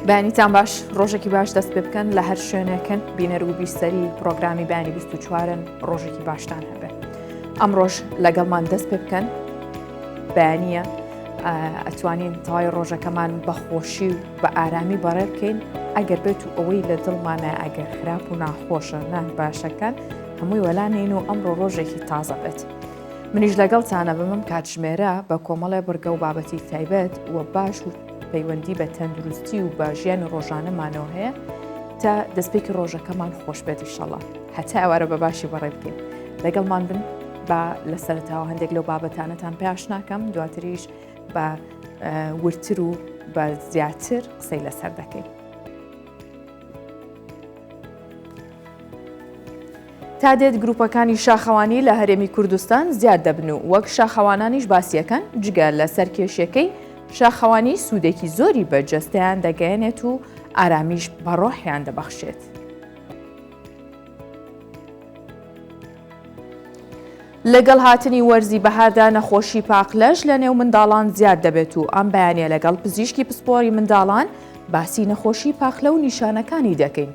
بەیانیتان باش ڕۆژێکی باش دەست پێ بکەن لە هەر شوێنێکن بینەر و بیسەری پرۆگرامی بەیانی 24ن ڕۆژێکی باشتان هەبێ ئەم ڕۆژ لەگەڵمان دەست پێ بکەن بەیانە ئەتوانین تەوای ڕۆژەکەمان بە خۆشی و بە ئارامی بەڕێ بکەین ئەگەر بێت و ئەوەی لە دڵمانە ئەگەر خراپ و ناخۆشە نا باشەکان هەمووی وەلانین و ئەمڕۆ ڕۆژێکی تازە بێت. منیش لەگەڵتانە بمم کاتژمێرە بە کۆمەڵێ بڕگە و بابەتی تایبەت و باش و پەیوەندی بە تەندروستی و بە ژیانی ڕۆژانەمانەوە هەیە تا دەستپێکی ڕۆژەکەمان خۆش بێت ئیشەڵا هەتا ئەوارە بە باشی بەڕێ بکەین لەگەڵمان بن با لە سەرتاوە هەندێک لەو بابەتانەتان پێ ئاشناکەم دواتریش بە وردتر و بە زیاتر قسەی لەسەر دەکەین. تا دێت گروپەکانی شاخەوانی لە هەرێمی کوردستان زیاد دەبن و وەک شاخەوانانیش باسیەکەن جگە لە سەرکێشیەکەی شاخەوانی سوودێکی زۆری بە جەستەیان دەگەیەنێت و ئارامیش بە ڕۆحیان دەبەخشێت. لەگەڵ هاتنی وەرزی بەهاردا نەخۆشی پاقلەش لە نێو منداڵان زیاد دەبێت و ئەم بەیانە لەگەڵ پزیشکی پسپۆری منداڵان باسی نەخۆشی پاقلە و نیشانەکانی دەکەین.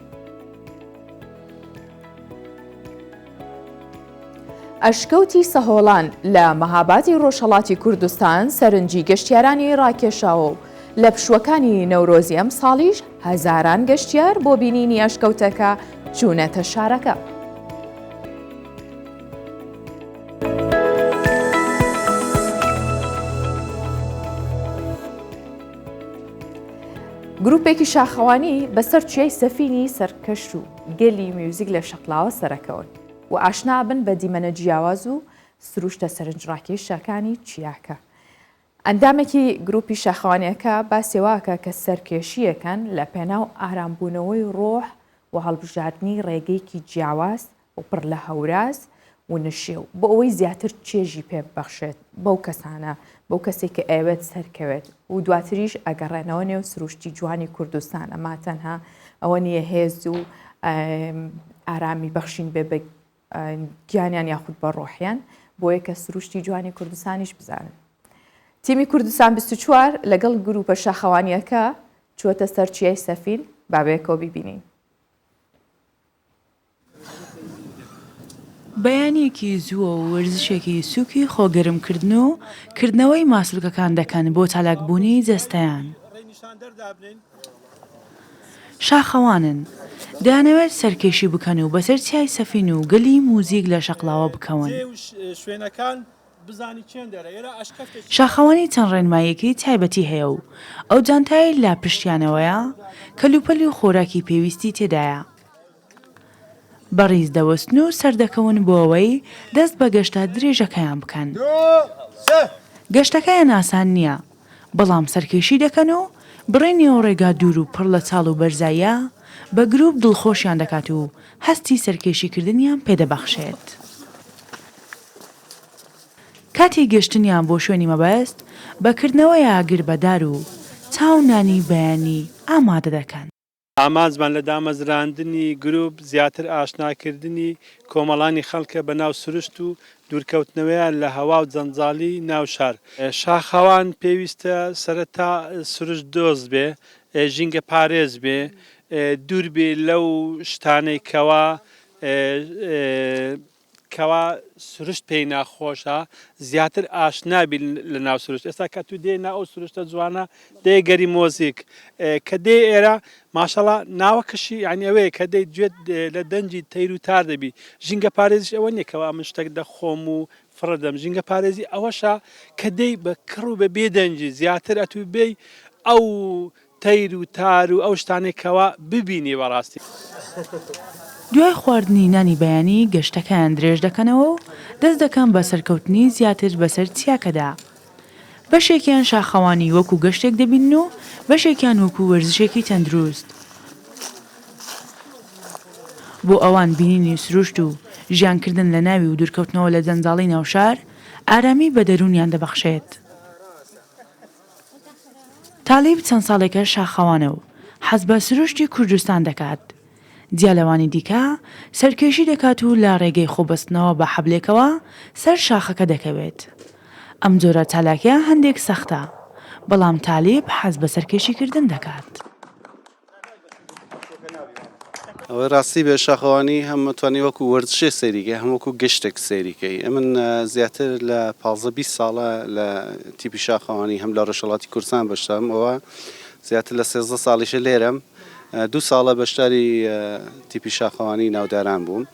ئەشکەوتی سەهۆڵان لە مەهابادی ڕۆژهەڵاتی کوردستان سەرنجی گەشتیارانی ڕاکێشاوە و لە پشووەکانی نەورۆزی ئەمساڵیش هەزاران گەشتیار بۆ بینینی ئەشکەوتەکە چوونەتە شارەکە. گروپێکی شاخەوانی بەسەر چیای سەفینی سەرکەش و گەلی میوزیک لە شەقلاوە سەرەکەون و ئاشنا بن بە دیمەنە جیاواز و سروشتە سەرنجڕاکێشەکانی چیاکە. ئەندامێکی گروپی شاخەوانیەکە باسی واکە کە سەرکێشییەکەن لە پێناو ئارامبوونەوەی ڕۆح و هەڵبژاردنی ڕێگەیەکی جیاواز و پڕ لە هەوراز و نشێو بۆ ئەوەی زیاتر چێژی پێ ببەخشێت بەو کەسانە بەو کەسێک کە ئەیەوێت سەرکەوێت و دواتریش ئەگەڕێنەوە نێو سروشتی جوانی کوردستان ئەما تەنها ئەوە نییە هێز و ئارامی بەخشین بێ بە گیانیان یاخود بە ڕۆحیان بۆیە کە سروشتی جوانی کوردستانیش بزانن. تیمی کوردستان 24 لەگەڵ گروپە شاخەوانیەکە چووەتە سەر چیای سەفین با بەیەکەوە بیبینین. بەیانییەکی زووە و وەرزشێکی سووکی خۆگەرمکردن و کردنەوەی ماسولکەکان دەکەن بۆ چالاکبوونی جەستەیان. شاخەوانن، دەیانەوێت سەرکێشی بکەن و بەسەر چیای سەفین و گەلی موزیک لە شەقڵاوە بکەون. شاخەوانی چەند ڕێنماییەکی تایبەتی هەیە و ئەو جانتایەی لە پشتیانەوەیە کەلوپەل و خۆراکی پێویستی تێدایە. بە ڕیز دەوەستن و سەردەکەون بۆ ئەوەی دەست بە گەشتە درێژەکەیان بکەن. گەشتەکەیان ئاسان نییە، بەڵام سەرکێشی دەکەن و بڕینی ئەو ڕێگا دوور و پڕ لە چاڵ و بەرزاییە بە گروپ دڵخۆشیان دەکات و هەستی سەرکێشیکردنیان پێدەبەخشێت. کاتی گەشتنیان بۆ شوێنی مەبەست، بە کردنەوەی ئاگر بە دار و چا و نانی بەیانی ئامادە دەکەن. ئامانجمان لە دامەزراندنی گروپ زیاتر ئاشناکردنی کۆمەڵانی خەڵکە بە ناو سروشت و دوورکەوتنەوەیان لە هەوا و جەنجاڵی ناو شار. شاخەوان پێویستە سەرەتا سروشت دۆست بێ، ژینگە پارێز بێ، دوور بێ لەو شتانەی کەوا کەوا سروشت پێی ناخۆشە زیاتر ئاشنا بی لە ناو سروشت ئێستا کە تو دێ نا ئەو سروشتە جوانە دێ گەری مۆزیک کە دێ ئێرە ماشەڵا ناوەکەشی یعنی ئەوەیە کە دێ گوێت لە دەنگی تەیر و تار دەبی ژینگە پارێزیش ئەوە نییە کەوا من شتێک دەخۆم و فڕە دەم ژینگە پارێزی ئەوەشە کە دێی بە کڕ و بە بێدەنگی زیاتر ئەتوو بێی ئەو تەیر و تار و ئەو شتانەی کەوا ببینی بەڕاستی. دوای خواردنی نانی بەیانی گەشتەکەیان درێژ دەکەنەوە و دەست دەکەن بە سەرکەوتنی زیاتر بەسەر چیاکەدا. بەشێکیان شاخەوانی وەکو گەشتێک دەبینن و بەشێکیان وەکو وەرزشێکی تەندروست. بۆ ئەوان بینینی سروشت و ژیانکردن لە ناوی و دوورکەوتنەوە لە جەنجاڵی ناوشار ئارامی بە دەروونیان دەبەخشێت. تالیب چەند ساڵێکە شاخەوانە و حەز بە سروشتی کوردستان دەکات. جیا لەوانی دیکە، سەرکێشی دەکات و لە رێگەی خۆبەستنەوە بە حەبلێکەوە سەر شاخەکە دەکەوێت. ئەم جۆرە چالاکییە هەندێک سەختە، بەڵام تالیب حەز بە سەرکێشیکردن دەکات. ئەوەی ڕاستی بێ شاخەوانی هەم ئەتوانی وەکو وەرزشێک سەیری کەی هەم وەکو گەشتێک سەیری کەی ئەمن زیاتر لە 15 20 ساڵە لە تیپی شاخەوانی هەم لە ڕۆژهەڵاتی کوردستان بەشدارم ئەوە زیاتر لە 13 ساڵیشە لێرەم دوو ساڵە بەشداری تیپی شاخەوانی ناوداران بووم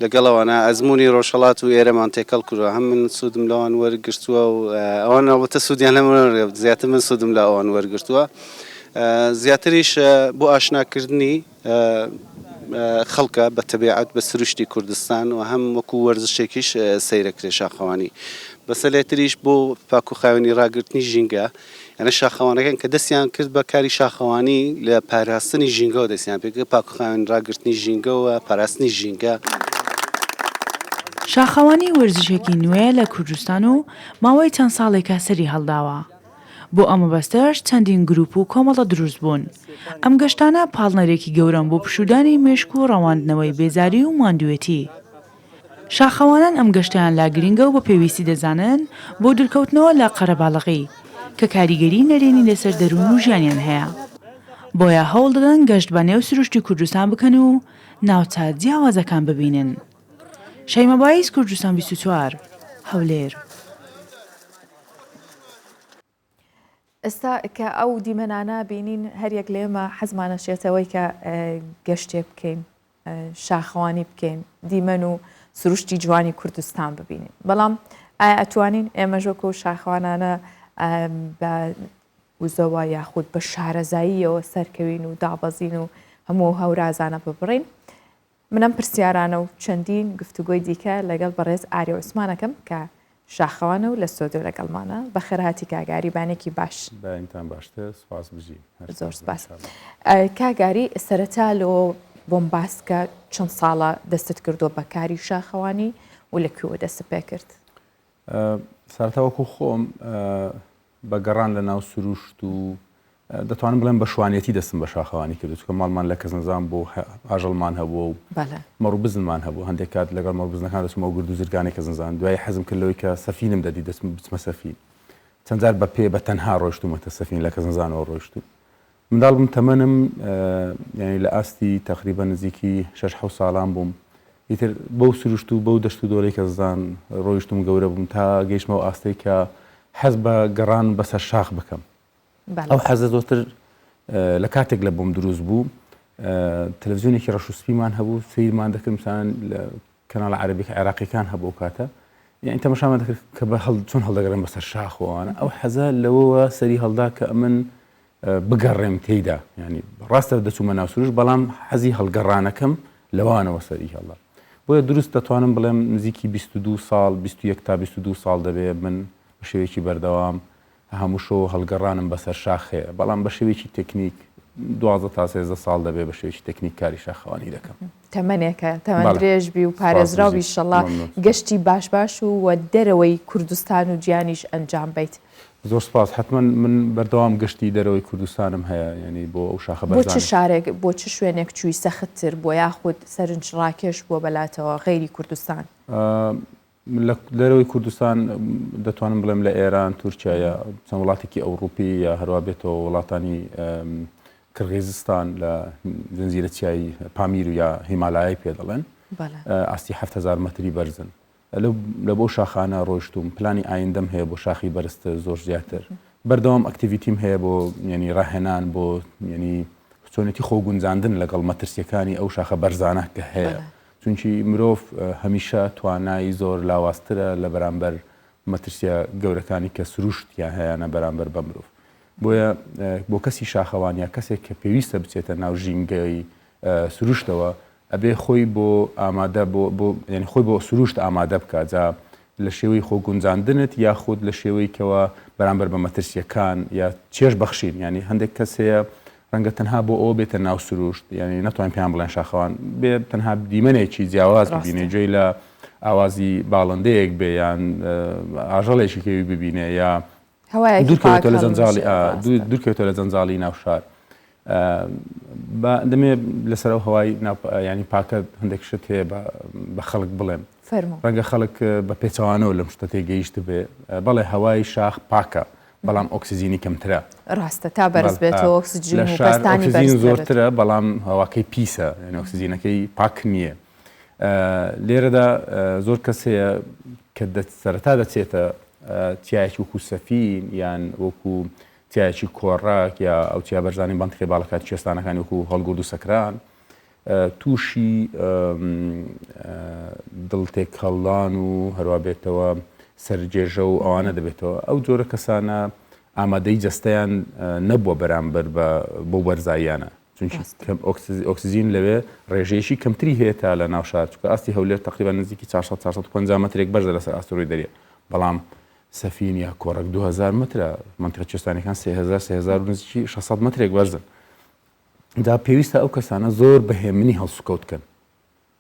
لەگەڵ ئەوانە ئەزموونی ڕۆژهەڵات و ئێرەمان تێکەڵ کردووە هەم من سوودم لەوان وەرگرتووە و ئەوان ئەڵبەتە سوودیان لە من وەرگرت زیاتر من سوودم لە ئەوان وەرگرتووە زیاتریش بۆ ئاشناکردنی خەڵکە بە تەبیعەت بە سروشتی کوردستان و هەم وەکو وەرزشێکیش سەیرەکرێ شاخەوانی بەسەلێتریش بۆ پاک و خاوێنی ڕاگرتنی ژینگە یانە شاخەوانەکان کە دەستیان کرد بە کاری شاخەوانی لە پاراستنی ژینگەوە دەستیان پێکرد، پاکوخاوێن ڕاگرتنی ژینگە و پاراستنی ژینگە. شاخەوانی وەرزشێکی نوێیە لە کوردستان و ماوەی چەند ساڵێکە سەری هەڵداوە. بۆ ئەم مەبەستەش چەندین گروپ و کۆمەڵە دروست بوون. ئەم گەشتانە پاڵنەرێکی گەورەن بۆ پشوودانی مێشک و ڕەواندنەوەی بێزاری و ماندووێتی. شاخەوانان ئەم گەشتەیان لا گرنگە و بە پێویستی دەزانن بۆ دوورکەوتنەوە لە قەرەباڵغی، کە کاریگەری نەرێنی لەسەر دەروون و ژیانیان هەیە. بۆیە هەوڵدەدەن گەشت بە نێو سروشتی کوردستان بکەن و ناوچە جیاوازەکان ببینن. شەیما بایز، کوردستان 24، هەولێر. ئێستا کە ئەو دیمەنانە بینین هەریەک لە ئێمە حەزمانە شێتەوەی کە گەشتێک بکەین شاخەوانی بکەین دیمەن و سروشتی جوانی کوردستان ببینین بەڵام ئایا ئەتوانین ئێمەش وەکو شاخەوانانە بە وزەوە یاخود بە شارەزاییەوە سەرکەوین و دابەزین و هەموو هەورازانە ببڕین من ئەم پرسیارانە و چەندین گفتوگۆی دیکە لەگەڵ بەڕێز ئاری عوسمان ئەکەم کە شاخەوانە و لە ستۆدیۆ لەگەڵمانە. بەخێرهاتی کاک ئاری، بانێکی باش. بەینتان باشتر، سپاس بژی. هەر زۆر ساغ بن سپاس. ان شاءاللە. کاک ئاری سەرەتا لەوە بۆم باس کە چەند ساڵە دەستت کردووە بە کاری شاخەوانی و لە کوێوە دەستت پێکرد؟ سەرەتا وەکو خۆم بە گەڕان لە ناو سروشت و دەتوانم بڵێم بە شوانێتی دەستم بە شاخەوانی کرد چونکە ماڵمان لە کەسنەزان بۆ ئاژەڵمان هەبووە و مەڕ و بزنمان هەبوو هەندێک کات لەگەڵ مەڕ بزنەکان دەچمەوە گرد و زرگانی کەسنەزان دوای حەزم کرد لەوەی کە سەفینم دەدی دەچم بچمە سەفین چەند جار بە پێ بە تەنها ڕۆیشتوومەتە سەفین لە کەسنەزانەوە ڕۆیشتوو منداڵ بووم تەمەنم یانی لە ئاستی تەقریبەن نزیکی شەش حەوت ساڵان بووم ئیتر بەو سروشت و بەو دەشت و دۆلەی کەزان ڕۆیشتم گەورە بووم تا گەیشتمەوە ئاستەی کە حەز بە گەڕان بەسەر شاخ بکەم ئەو حەزە زۆرتر لە کاتێک لە بۆم دروست بوو تەلەڤزیۆنێکی ڕەش و سپیمان هەبوو سەیرمان دەکرد مثلەن کەناڵە عەرەبیەکە عێراقیەکان هەبوو ئەو کاتە یعنی تەمەشامان دەکرد کە بە هەڵ چۆن هەڵدەگەڕێن بەسەر شاخ و ئەوانە ئەو حەزە لەوەوە سەری هەڵدا کە ئەمن بگەڕێم تێیدا ینی ڕاستە دەچوومە ناو سروش بەڵام حەزی هەڵگەڕانەکەم لەوانەوە سەری هەڵدا بۆیە دروست دەتوانم بڵێم نزیکی 22 ساڵ 21 تا 22 ساڵ دەبێ من بە شێوەیەکی بەردەوام هەموو شەو هەڵگەڕانم بەسەر شاخ هەیە، بەڵام بە شێوەیەکی تەکنیک 12 تا 13 ساڵ دەبێ بە شێوەیەکی تەکنیک کاری شاخەوانی دەکەم. تەمەنێکە تەمەن درێژ بی و پارێزراو بی ئیشەڵا گەشتی باش باش و وە دەرەوەی کوردستان و جیهانیش ئەنجام بەیت. زۆر سپاس حەتمەن من بەردەوام گەشتی دەرەوەی کوردستانم هەیە یانی بۆ ئەو شاخە بەرزانە. بۆ چ شارێک بۆ چ شوێنێک چووی سەخت تر بووە یاخود سەرنجڕاکێش بووە بەلاتەوە غەیری کوردستان؟ لە دەرەوەی کوردستان دەتوانم بڵێم لە ئێران، تورکیا یا چەند وڵاتێکی ئەوروپی یا هەروا بێتەوە وڵاتانی کرغیزستان لە زنجیرە چیایی پامیر و یا هیمالایای پێ دەڵێن ئاستی 7000 مەتری بەرزن لە بۆ شاخانە ڕۆشتوم پلانی ئایندەم هەیە بۆ شاخی بەرزتر زۆر زیاتر بەردەوام activity م هەیە بۆ ینی ڕاهێنان بۆ ینی چۆنێتی خۆ گونجاندن لەگەڵ مەترسیەکانی ئەو شاخە بەرزانە کە هەیە چونکی مرۆڤ هەمیشە توانای زۆر لاوازترە لە بەرامبەر مەترسیە گەورەکانی کە سروشت یا هەیانە بەرامبەر بە مرۆڤ. بۆیە بۆ کەسی شاخەوان یا کەسێک کە پێویستە بچێتە ناو ژینگەی سروشتەوە ئەبێ خۆی بۆ ئامادە بۆ بۆ یعنی خۆی بۆ سروشت ئامادە بکات جا لە شێوەی خۆ گونجاندنت یاخود لە شێوەی کەوا بەرامبەر بە مەترسیەکان یا چێژ بەخشین یعنی هەندێک کەس هەیە ڕەنگە تەنها بۆ ئەوە بێتە ناو سروشت یعنی نەتوانین پێیان بڵێن شاخەوان بێ تەنها دیمەنێکی جیاواز ببینێ گوێی لە ئاوازی باڵندەیەک بێ یان ئاژەڵێکی کێوی ببینێ یا دوورکەوێتەوە لە جەنجاڵی دوورکەوێتەوە لە جەنجاڵی ناو شار با دەمێ لەسەر ئەو هەوای ینی پاکە هەندێک شت هەیە بە خەڵک بڵێم ڕەنگە خەڵک بە پێچەوانەوە لەم شتە تێگەیشت بێ بەڵێ هەوای شاخ پاکە. بەڵام ئۆکسجینی کەمترە. ڕاستە تا بەرز بێتەوە ئۆکسجین و پەستانی بەرزتر زۆرترە بەڵام هەواکەی پیسە یعنی ئۆکسجینەکەی پاک نییە. لێرەدا زۆر کەس هەیە کە سەرەتا دەچێتە چیایەکی وەکو سەفین یان وەکو چیایەکی کۆڕەک یا ئەو چیا بەرزانی بەنتقی باڵەکانی کوێستانەکانی وەکو هەڵگورد و سەکران تووشی دڵ تێکهەڵدان و هەروا بێتەوە سەرگێژە و ئەوانە دەبێتەوە ئەو جۆرە کەسانە ئامادەی جەستەیان نەبووە بەرامبەر بە بۆ بەرزاییانە چونکی ئۆکسجین لەوێ ڕێژەیەکی کەمتری هەیە تا لە ناو شار چونکە ئاستی هەولێر تقریبا نزیکی 400 450 مترێک بەرزە لەسەر ئاستی ڕووی دەریا بەڵام سەفین یا کۆڕەک 2000 مترە منطقە کوێستانەکان 3000 3000 نزیکی 600 مترێک بەرزن جا پێویستە ئەو کەسانە زۆر بە هێمنی هەڵسوکەوت کەن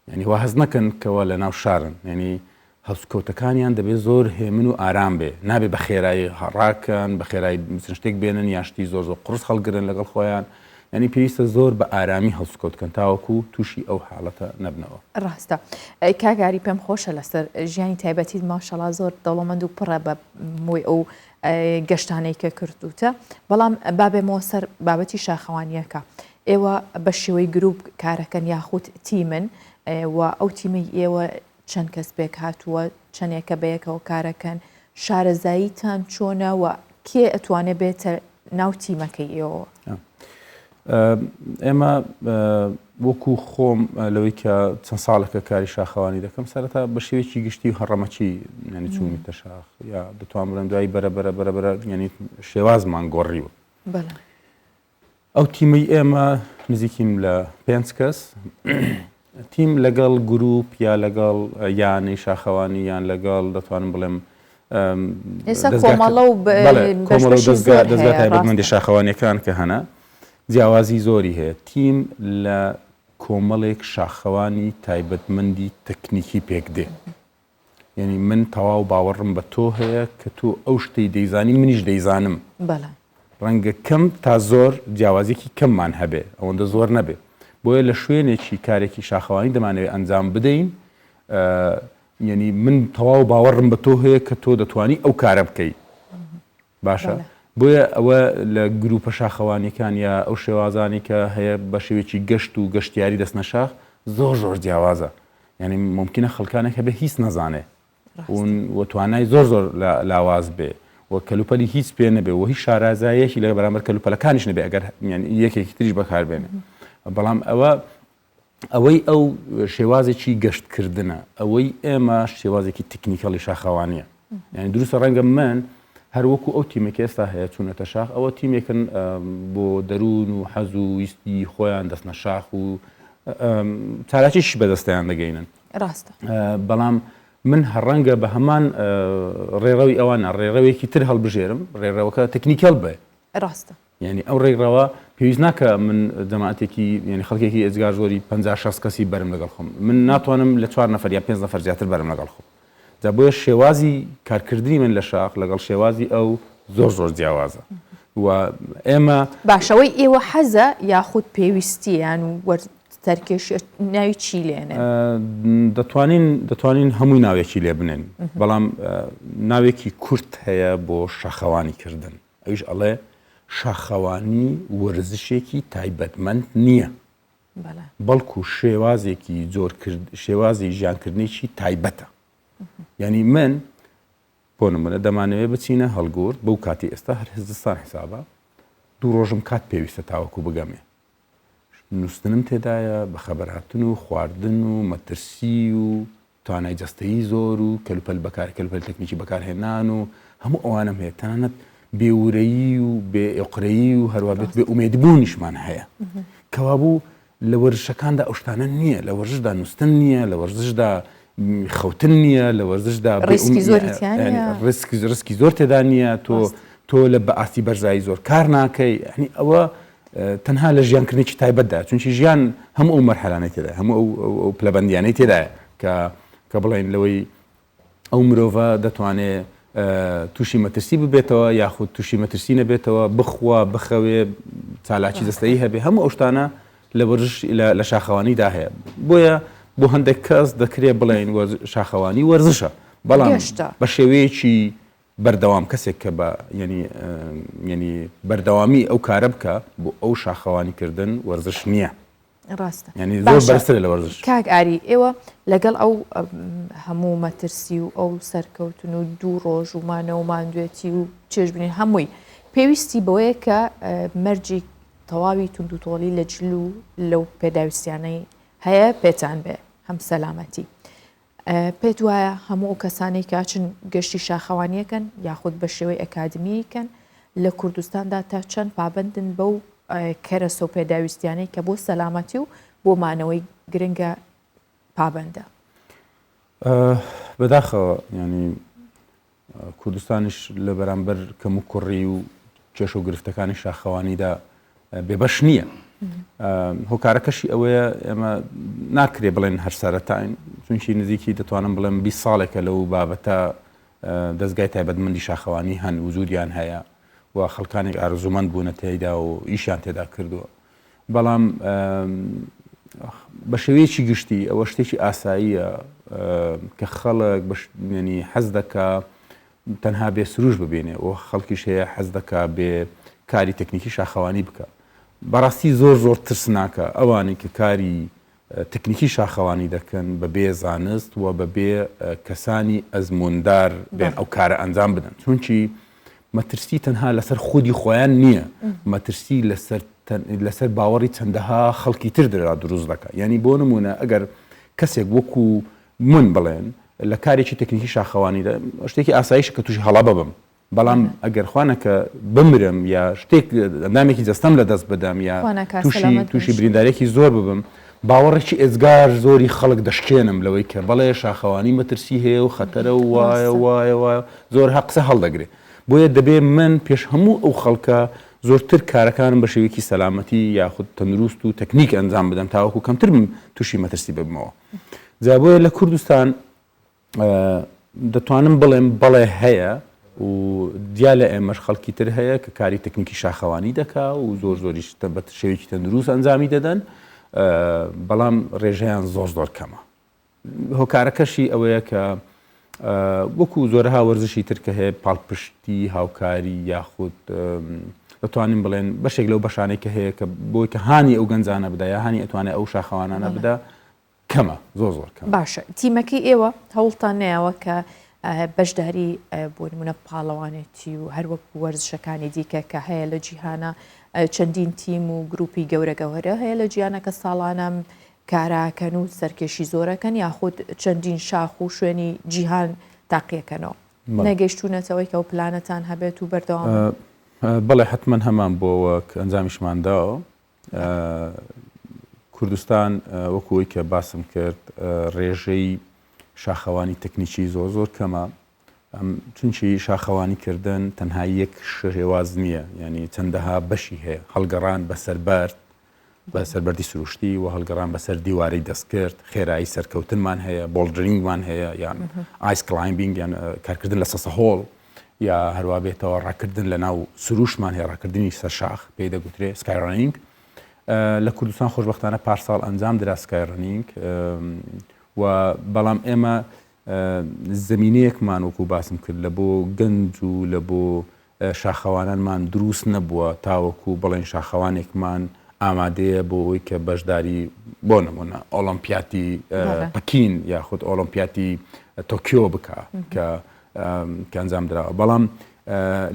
یعنی وا هەست نەکەن کەوا لە ناو شارن یعنی هەڵسوکەوتەکانیان دەبێت زۆر هێمن و ئارام بێ نابێ بە خێرایی ڕاکەن بە خێرایی بچن شتێک بێنن یان شتی زۆر زۆر قورس هەڵگرن لەگەڵ خۆیان یعنی پێویستە زۆر بە ئارامی هەڵسوکەوت کەن تاوەکو تووشی ئەو حاڵەتە نەبنەوە. ڕاستە کاک ئاری پێم خۆشە لەسەر ژیانی تایبەتیت ماشەڵا زۆر دەوڵەمەند و پڕە بە مۆی ئەو گەشتانەی کە کردووتە بەڵام با بێمەوە سەر بابەتی شاخەوانیەکە ئێوە بە شێوەی گروپ کارەکەن یاخود تیمن و ئەو تیمەی ئێوە چەند کەس پێک هاتووە چەندێکە بەیەکەوە کارەکەن شارەزاییتان چۆنە و کێ ئەتوانێ بێتە ناو تیمەکەی ئێوە؟ ئێمە وەکو خۆم لەوەی کە چەند ساڵێکە کاری شاخەوانی دەکەم سەرەتا بە شێوەیەکی گشتی و هەڕەمەکی ینی چوونیتە شاخ یا دەتوان بڵێم دوای بەرە بەرە بەرە بەرە ینی شێوازمان گۆڕیوە ئەو تیمەی ئێمە نزیکین لە پێنج کەس تیم لەگەڵ گروپ یا لەگەڵ یانەی شاخەوانی یان لەگەڵ دەتوانم بڵێم ئێستا کۆمەڵە و کۆمەڵە و دەزگا دەزگا تایبەتمەندی شاخەوانیەکان کە هەنە جیاوازی زۆری هەیە تیم لە کۆمەڵێک شاخەوانی تایبەتمەندی تەکنیکی پێک دێ یعنی من تەواو باوەڕم بە تۆ هەیە کە تۆ ئەو شتەی دەیزانی منیش دەیزانم ڕەنگە کەم تا زۆر جیاوازیەکی کەممان هەبێ ئەوەندە زۆر نەبێ بۆیە لە شوێنێکی کارێکی شاخەوانی دەمانەوێت ئەنجام بدەین یعنی من تەواو باوەڕم بە تۆ هەیە کە تۆ دەتوانی ئەو کارە بکەی باشە بۆیە ئەوە لە گروپە شاخەوانیەکان یا ئەو شێوازانی کە هەیە بە شێوەیەکی گەشت و گەشتیاری دەستنە شاخ زۆر زۆر جیاوازە یعنی ممکنە خەڵکانێک هەبێ هیچ نەزانێ و توانای زۆر زۆر لاواز بێ و کەلوپەلی هیچ پێ نەبێ و هیچ شارازایەکی لە بەرامبەر کەلوپەلەکانیش نەبێ ئەگەر یەکێکی تریش بەکاربێنێ بەڵام ئەوە ئەوەی ئەو شێوازێکی گەشتکردنە ئەوەی ئێمە شێوازێکی تکنیکەڵی شاخەوانیە یعنی دروستە ڕەنگە من هەر وەکو ئەو تیمێک ئێستا هەیە چوونەتە شاخ ئەوە تیمێکن بۆ دەروون و حەز و ویستی خۆیان دەستنە شاخ و چالاکیش بەدەستیان دەگەینن ڕاستە بەڵام من هەڕەنگە بە هەمان ڕێڕەوی ئەوانە ڕێڕەوێکی تر هەڵبژێرم ڕێڕەوەکە تەکنیکەڵ بێ ڕاستە یانی ئەو ڕێکڕەوە پێویست ناکە من جەماعەتێکی یانی خەڵکێکی ئێجگار زۆری 50 60 کەسی بەرم لەگەڵ خۆم من ناتوانم لە چوار نەفەر یا پێنج نەفەر زیاتر بەرم لەگەڵ خۆم جا بۆیە شێوازی کارکردنی من لە شاخ لەگەڵ شێوازی ئەو زۆر زۆر جیاوازە و ئێمە باشەوەی ئێوە حەزە یاخود پێویستیان و سەرکێشی ناوی چی لێنێن؟ دەتوانین دەتوانین هەمووی ناوێکی لێ بنێن بەڵام ناوێکی کورت هەیە بۆ شاخەوانی کردن ئەویش ئەڵێ شاخەوانی وەرزشێکی تایبەتمەند نییە بەڵکو شێوازێکی جۆر شێوازی ژیانکردنێکی تایبەتە یعنی من بۆ نمونە دەمانەوێت بچینە هەڵگورد بەو کاتی ئێستا هەر زستان حسابە دوو ڕۆژم کات پێویستە تاوەکو بگەمێ نووستنم تێدایە، بەخەبەرهاتن و خواردن و مەترسی و توانای جەستەیی زۆر و کەلوپەل بەکار کەلوپەل تەکنیکی بەکارهێنان و هەموو ئەوانەم هەیە تەنانەت بێ ورەیی و بێ ئۆقرەیی و هەروە بێت بێ ئومێدبوونیشمان هەیە کەوابوو لە وەرزشەکاندا ئەو شتانە نییە لە وەرزشدا نووستن نییە لە وەرزشدا خەوتن نییە لە وەرزشدا ڕیسکی زۆری تیا نییە ڕیسکی ڕیسکی زۆر تێدا نییە تۆ تۆ لە بە ئاستی بەرزایی زۆر کار ناکەی یعنی ئەوە تەنها لە ژیانکردنێکی تایبەتدا چونکی ژیان هەموو ئەو مەرحەلانەی تێدایە هەموو ئەو ئەو پلەبەندیانەی تێدایە کە کە بڵێن لەوەی ئەو مرۆڤە دەتوانێ تووشی مەترسی ببێتەوە یاخود تووشی مەترسی نەبێتەوە بخوا بخەوێ چالاکی جەستەیی هەبێ هەموو ئەو شتانە لە وەرزش لە شاخەوانیدا هەیە بۆیە بۆ هەندێک کەس دەکرێ بڵێن شاخەوانی وەرزشە بەڵام بە شێوەیەکی. بەردەوام کەسێک کە بە یەنی یەنی بەردەوامی ئەو کارە بکە بۆ ئەو شاخەوانی کردن وەرزش نییە. ڕاستە یعنی زۆر بەرزترە لە وەرزش. کاک ئاری ئێوە لەگەڵ ئەو هەموو مەترسی و ئەو سەرکەوتن و دوو ڕۆژ و مانەوە و ماندوێتی و چێژبینین هەمووی پێویستی بەوەیە کە مەرجی تەواوی توندوتۆڵی لە جل و لەو پێداویستیانەی هەیە پێتان بێ هەم سەلامەتی پێت وایە هەموو ئەو کەسانەی کە ئەچن گەشتی شاخەوانیەکەن یاخود بە شێوەی ئەکادمیەکەن لە کوردستاندا تا چەند پابەندن بەو کەرەسە و پێداویستیانەی کە بۆ سەلامەتی و بۆ مانەوەی گرنگە پابەندە؟ بەداخەوە یانی کوردستانیش لە بەرامبەر کەموکوڕی و کێشە و گرفتەکانی شاخەوانیدا بێبەش نییە. هۆکارەکەشی ئەوەیە ئێمە ناکرێ بڵێن هەر سەرەتاین چونکی نزیکی دەتوانم بڵێم 20 ساڵێکە لەو بابەتە دەستگای تایبەتمەندی شاخەوانی هەن وجودیان هەیە و خەڵکانێک ئارزومەند بوونە تێیدا و ئیشیان تێدا کردووە. بەڵام بە شێوەیەکی گشتی ئەوە شتێکی ئاساییە کە خەڵک ینی حەز دەکا تەنها بێ سروش ببینێ و خەڵکیش هەیە حەز دەکا بێ کاری تەکنیکی شاخەوانی بکە بەڕاستی زۆر زۆر ترسناکە ئەوانەی کە کاری تەکنیکی شاخەوانی دەکەن بە بێ زانست و بە بێ کەسانی ئەزموندار بێن ئەو کارە ئەنجام بدەن چونکی مەترسی تەنها لەسەر خودی خۆیان نییە مەترسی لەسەر لەسەر باوەڕی چەندەها خەڵکی تر درا دروست دەکات یعنی بۆ نمونە ئەگەر کەسێک وەکو من بڵێن لە کارێکی تەکنیکی شاخەوانیدا شتێکی ئاساییشە کە تووشی هەڵە ببم بەڵام ئەگەر خوانەکە بمرم یا شتێک ئەندامێکی جەستەم لە دەست بدەم یا تووشی تووشی بریندارێکی زۆر ببم باوەڕێکی ئێجگار زۆری خەڵک دەشکێنم لەوەی کە بەڵێ شاخەوانی مەترسی هەیە و خەتەرە و وایە وایە وایە زۆر هە قسە هەڵدەگرێ بۆیە دەبێ من پێش هەموو ئەو خەڵکە زۆرتر کارەکانم بە شێوەیەکی سەلامەتی یاخود تەندروست و تەکنیک ئەنجام بدەم تاوەکو کەمتر تووشی مەترسی ببمەوە جا بۆیە لە کوردستان دەتوانم بڵێم بەڵێ هەیە و جیا لە ئێمەش خەڵکی تر هەیە کە کاری تەکنیکی شاخەوانی دەکا و زۆر زۆریش بە شێوەیەکی تەندروست ئەنجامی دەدەن بەڵام ڕێژەیان زۆر زۆر کەمە هۆکارەکەشی ئەوەیە کە وەکو زۆرەها وەرزشی تر کە هەیە پاڵپشتی هاوکاری یاخود دەتوانین بڵێن بەشێک لەو بەشانەی کە هەیە کە بۆی کە هانی ئەو گەنجانە بدا یا هانی ئەتوانێت ئەو شاخەوانانە بدا کەمە زۆر زۆر کەمە. باشە تیمەکەی ئێوە هەوڵتان نەیاوە کە بەشداری بۆ نمونە پاڵەوانێتی و هەروەک وەرزشەکانی دیکە کە هەیە لە جیهانە چەندین تیم و گروپی گەورە گەورە هەیە لە جیانە کە ساڵانە کاراکەن و سەرکێشی زۆرەکەن یاخود چەندین شاخ و شوێنی جیهان تاقیەکەنەوە نەگەیشتونەتەوەی کە ئەو پلانەتان هەبێت و بەردەوام بەڵێ حتمما هەمان بۆوە کە ئەنجامیشمان داوە کوردستان وەکو ئەوەی کە باسم کرد ڕێژەی شاخەوانی تەکنیکی زۆر زۆر کەمە چونکی شاخەوانی کردن تەنها یەک شێواز نییە ینی چەندەها بەشی هەیە هەڵگەڕان بەسەر بەرد بە سەربەردی سروشتی و هەڵگەڕان بەسەر دیوارەی دەستکرد خێرایی سەرکەوتنمان هەیە bouldering مان هەیە یان ice climbing یان کارکردن لە سەسەهۆڵ یا هەروا بێتەوە ڕاکردن لە ناو سروشمان هەیە ڕاکردنی سەر شاخ پێی دەگوترێ sky running لە کوردستان خۆشبەختانە پارساڵ ئەنجام درا sky running و بەڵام ئێمە زمینەیەکمان وەکو باسم کرد لە بۆ گەنج و لە بۆ شاخەوانانمان دروست نەبووە تاوەکو بڵێن شاخەوانێکمان ئامادەیە بۆ ئەوەی کە بەشداری بۆ نمونە ئۆڵۆمپیاتی پەکین یاخود ئۆڵۆمپیاتی تۆکیۆ بکە کە کە ئەنجام دراوە بەڵام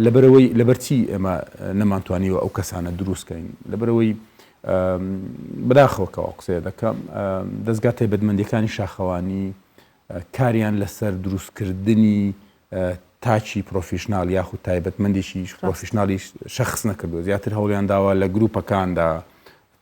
لەبەرەوەی لەبەرچی ئێمە نەمانتوانیوە ئەو کەسانە دروستکەین لەبەرەوەی بەداخەوە کەەوە قسەیە دەکەم دەستگا تایبەتمەندەکانی شاخەوانی کاریان لەسەر دروستکردنی تاکی professional یاخود تایبەتمەندێکی professional ی شخص نەکردو زیاتر هەوڵیان داوە لە گروپەکاندا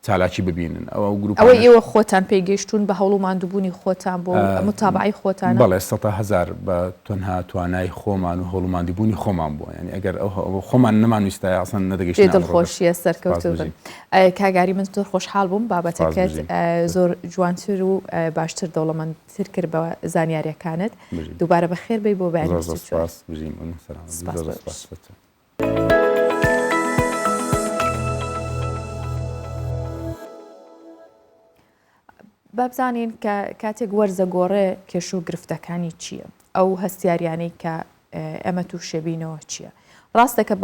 چالاکی ببینن ئەو ئەو گروپانەش. ئەوەی ئێوە خۆتان پێی گەیشتوون بە هەوڵ و ماندووبوونی خۆتان بووە و موتابەعەی خۆتانە؟ بەڵێ سەتا هەزار بە تەنها توانای خۆمان و هەوڵ و ماندووبوونی خۆمان بووە یانی ئەگەر ئەو هەوڵ خۆمان نەمانویستایە ئەسڵەن نەدەگەیشتینە جێی ئەم ڕۆژە. دڵخۆشییە سپاس سەرکەوتوو بن. بژین. کاک ئاری من زۆر خۆشحاڵ بووم سپاس بابەتەکەت بژین. زۆر جوانتر و باشتر دەوڵەمەندتر کرد بە زانیارییەکانت. بژین. دووبارە بەخێر بێی بۆ بەیانی زۆر زۆر 24. سپاس بژین مەمنون سەلامەت بی سپاس زۆر زۆر بۆ سپاس. با بزانین کە کاتێک وەرزە گۆڕێ کێشە و گرفتەکانی چییە؟ ئەو هەستیاریانەی کە ئێمە تووشێبینەوە چییە؟ ڕاستە کە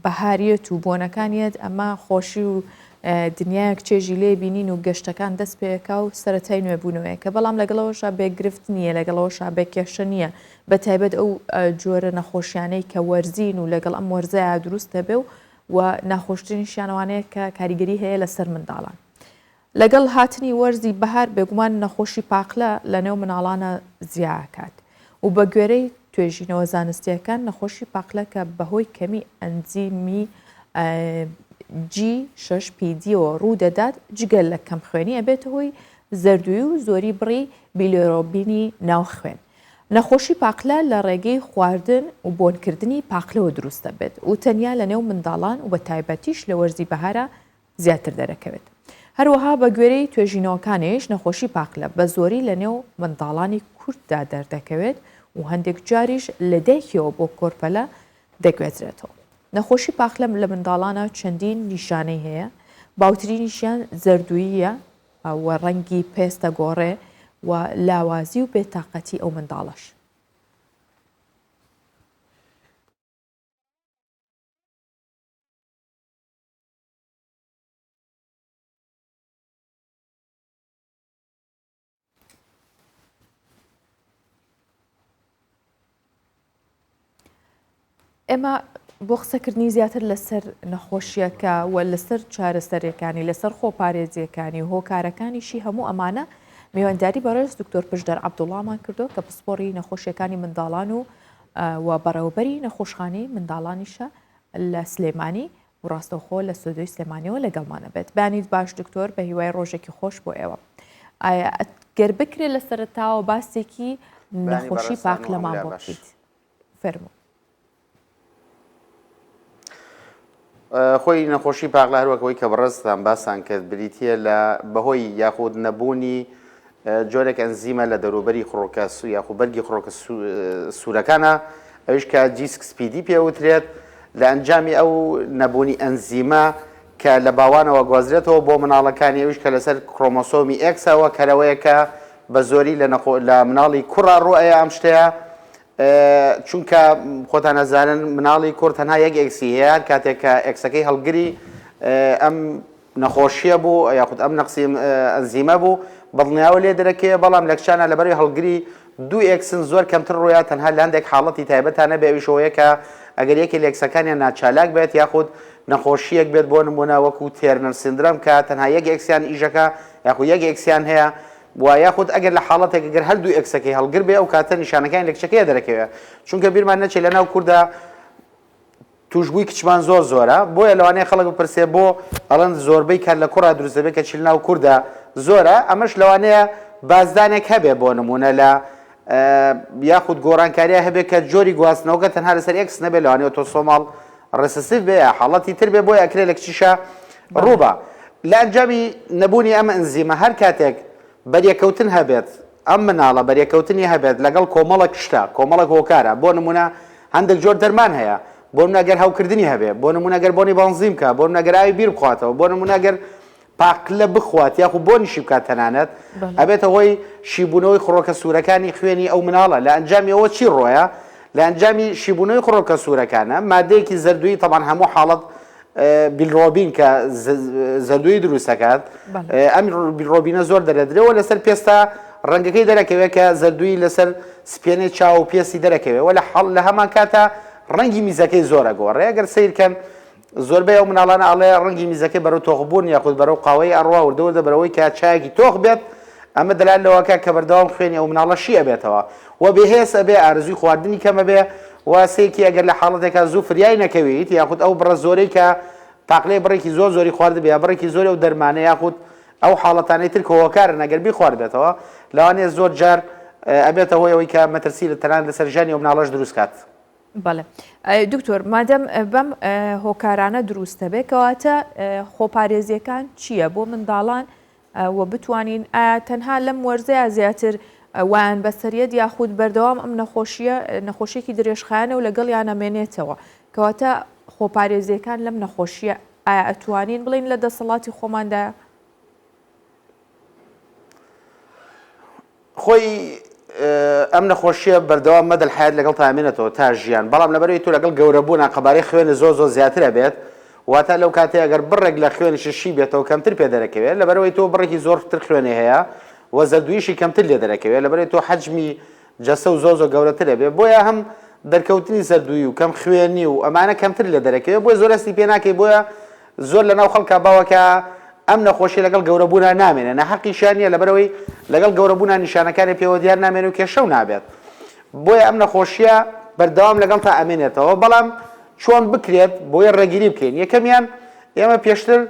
بەهاریەت و بۆنەکانیەت ئەمە خۆشی و دنیایەک چێژی لێ بینین و گەشتەکان دەست پێکا و سەرەتای نوێبوونەوەیەکە بەڵام لەگەڵەوەشا بێ گرفت نییە لەگەڵەوەشا بێ کێشە نییە بە تایبەت ئەو جۆرە نەخۆشیانەی کە وەرزین و لەگەڵ ئەم وەرزەیا دروست دەبێ و و ناخۆشترینیشیان ئەوانەیە کە کاریگەری هەیە لەسەر منداڵان. لەگەڵ هاتنی وەرزی بەهار بێگومان نەخۆشی پاقلە لەنێو مناڵانا زیاکات و بەگوێرەی توێژینەوە زانستییەکان نەخۆشی پاقلە کە بەهۆی کەمی ئەنزیمی جی شەش پی دیەوە ڕوودەدات جگە لە کەمخوێنی ئەبێتە هۆی زەردووی و زۆری بڕی بیلیرۆبینی ناو خوێن. نەخۆشی پاقلە لە ڕێگەی خواردن و بۆنکردنی پاقلەوە دروست دەبێت و تەنیا لەنێو منداڵان و بەتایبەتیش لە وەرزی بەهارا زیاتر دەرەکەوێت. هەروەها بە گوێرەی توێژینەوەکانیش نەخۆشی پاقلە بە زۆری لە نێو منداڵانی کورددا دەردەکەوێت و هەندێک جاریش لە دایکیەوە بۆ کۆرپەلە دەگوێزرێتەوە. نەخۆشی پاقلە لە منداڵانا چەندین نیشانەی هەیە، باوترینیشیان زەردووییە و ڕەنگی پێست دەگۆڕێ و لاوازی و بێتاقەتی ئەو منداڵەش. ئێمە بۆ قسەکردنی زیاتر لەسەر نەخۆشیەکە و لەسەر چارەسەرەکانی لەسەر خۆپارێزیەکانی و هۆکارەکانیشی هەموو ئەمانە میوانداری بەڕێز دکتۆر پشدەر عەبدوڵامان کردو کە پسپۆڕی نەخۆشیەکانی منداڵان و و بەڕێوەبەری نەخۆشخانەی منداڵانیشە لە سلێمانی و ڕاستەوخۆ لە ستۆدیۆی سلێمانیەوە لەگەڵمانە بێت. بەیانیت باش دکتۆر بە هیوای ڕۆژێکی خۆش بۆ ئێوە. ئایا گەر بکرێت لە سەرەتاوە باسێکی بەیانی نەخۆشی بەڕێزتان و پاقلەمان هەموو لا بۆ باش. بکەیت فەرموو. خۆی نەخۆشی پاقلە هەروەک ئەوەی کە بەڕێزتان باستان کرد بریتییە لە بەهۆی یاخود نەبوونی جۆرێک ئەنزیمە لە دەوروبەری خڕۆکە یاخود بەرگی خڕۆکە سوورەکانە ئەویش کە G6PD پێوترێت لە ئەنجامی ئەو نەبوونی ئەنزیمە کە لە باوانەوە گوازرێتەوە بۆ مناڵەکانی ئەویش کە لەسەر کرۆمۆسۆمی ئێکسەوە کەرەوەیە کە بە زۆری لە نەخۆ لە مناڵی کوڕا ڕوئەیە ئەم شتەیە چونکە خۆتان ئەزانن مناڵی کوڕ تەنها یەک ئێکسی هەیە هەر کاتێک کە ئێکسەکەی هەڵگری ئەم نەخۆشیە بوو یاخود ئەم نەقسی ئەنزیمە بوو بەدڵنیاوە لێ دەرەکەوێ بەڵام لە کچانە لەبەرەوەی هەڵگری دوو ئێکسن زۆر کەمتر ڕوویا تەنها لە هەندێک حاڵەتی تایبەتا نەبێ ئەویش ئەوەیە کە ئەگەر یەکێ لە ئێکسەکانیان ناچالاک بێت یاخود نەخۆشیەک بێت بۆ نمونە وەکو Turner syndrome کە تەنها یەک ئێکسیان ئیشەکە یاخود یەک ئێکسیان هەیە و یاخود ئەگەر لە حاڵەتێک ئەگەر هەردوو ئێکسەکەی هەڵگر بێ ئەو کاتە نیشانەکانی لە کچەکەیە دەرەکەوێ چونکە بیرمان نەچێت لە ناو کوردا توشبووی کچمان زۆر زۆرە بۆیە لەوانەیە خەڵک بپرسێ بۆ ئەڵێن زۆربەی کات لە کوڕا دروست دەبێت کەچی لەناو کوردا زۆرە ئەمەش لەوانەیە بازدانێک هەبێ بۆ نمونە لە یاخود گۆڕانکاریە هەبێ کە جۆری گواستنەوەکە تەنها لەسەر ئێکس نەبێ لەوانەیە autosomal recessive بێ یا حاڵەتی تر بێ بۆیە ئەکرێ لە کچیشا ڕووبا لە ئەنجامی نەبوونی ئەم ئەنزیمە هەر کاتێک بەریەکەوتن هەبێت ئەم مناڵە بەریەکەوتنی هەبێت لەگەڵ کۆمەڵێک شتە، کۆمەڵێک هۆکارە، بۆ نموونە هەندێک جۆر دەرمان هەیە، بۆ نموونە گەر هەوکردنی هەبێ، بۆ نموونە گەر بۆنی بەنزین بکا، بۆ نموونە گەر ئاوی بیر بخواتەوە، بۆ نموونە گەر پاقلە بخوات یاخود بۆنیشی بکات تەنانەت، ئەبێتە هۆی شیبوونەوەی خڕۆکە سوورەکانی خوێنی ئەو مناڵە، لە ئەنجامی ئەوە چی ڕۆیە؟ لە ئەنجامی شیبوونەوەی خڕۆکە سوورەکانە مادەیەکی زەردوویی تەبعەن هەموو حاڵەت بیلرۆبین کە زەردووی دروست دەکات ئەم بیلرۆبینە زۆر دەرەدرێەوە لەسەر پێستا ڕەنگەکەی دەرەکەوێت کە زەردووی لەسەر سپێنەی چاو و پێستی دەرەکەوێت وە لە حەڵ لە هەمان کاتا ڕەنگی میزەکەی زۆرە گۆڕێ گەر سیرکەن زۆربەی ئەو مناڵانە ئەڵێ ڕەنگی میزەکەی بەرەو تۆخبوون یاخود بەرەو قاوەی ئەڕوا وردە وردە بەرەوەی کە چایەکی تۆخ بێت ئەمە دەلال لەوەکە کە بەردەوام خوێنی ئەو مناڵە شی ئەبێتەوە و بێهێز ئەبێ ئارزوی خواردنی کەم ئەبێ و سێکی ئەگەر لە حاڵەتێکا زوو فریای نەکەویت یاخود ئەو بڕە زۆرەی کە پاقلەی بڕێکی زۆر زۆری خواردبێ یا بڕێکی زۆری ئەو دەرمانە یاخود ئەو حاڵەتانەی تر کە هۆکارن ئەگەر بیخواردبێتەوە لەوانەیە زۆر جار ئەبێتە هۆی ئەوەی کە مەترسی لە تەنانەت لەسەر ژیانی ئەو مناڵەش دروست کات. بەڵێ دکتۆر مادەم بەم هۆکارانە دروستە بێ کەواتە خۆپارێزیەکان چییە بۆ منداڵان و بتوانین ئایا تەنها لەم وەرزەیا زیاتر وایان بەسەریەت یاخود بەردەوام ئەم نەخۆشیە نەخۆشیەکی درێژخایەنە و لەگەڵیان ئەمێنێتەوە کەواتە خۆپارێزیەکان لەم نەخۆشیە ئایا ئەتوانین بڵین لە دەسەڵاتی خۆماندایە؟ خۆی. ئەم نەخۆشیە بەردەوام مەدەل حیات لەگەڵ تامێنێتەوە تا ژیان بەڵام لەبەرەوەی تۆ لەگەڵ گەورەبوونا قەبارەی خوێنت زۆر زۆر زیاتر ئەبێت واتە لەو کاتەی ئەگەر بڕێک لە خوێنیشت شی بێتەوە کەمتر پێ دەرەکەوێت لەبەرەوەی تۆ بڕێکی زۆرتر خوێنی هەیە و زەردوویشی کەمتر لێ دەرەکەوێت لەبەرەوەی تۆ حەجمی جەستە و زۆر زۆر گەورەتر ئەبێ بۆیە هەم دەرکەوتنی زەردووی و کەم خوێنی و ئەمانە کەمتر لێ دەرەکەوێت بۆیە زۆر هەستی پێ ناکەی بۆیە زۆر لەناو خەڵکا باوە کە ئەم نەخۆشیە لەگەڵ گەورەبوونا نامێنێ ناحەقیشیان نییە لەبەرئەوەی لەگەڵ گەورەبوونا نیشانەکانی پێوە دیار نامێنێ و کێشەو نابێت بۆیە ئەم نەخۆشیە بەردەوام لەگەڵتا ئەمێنێتەوە بەڵام چۆن بکرێت بۆیە ڕێگیری بکەین یەکەمیان ئێمە پێشتر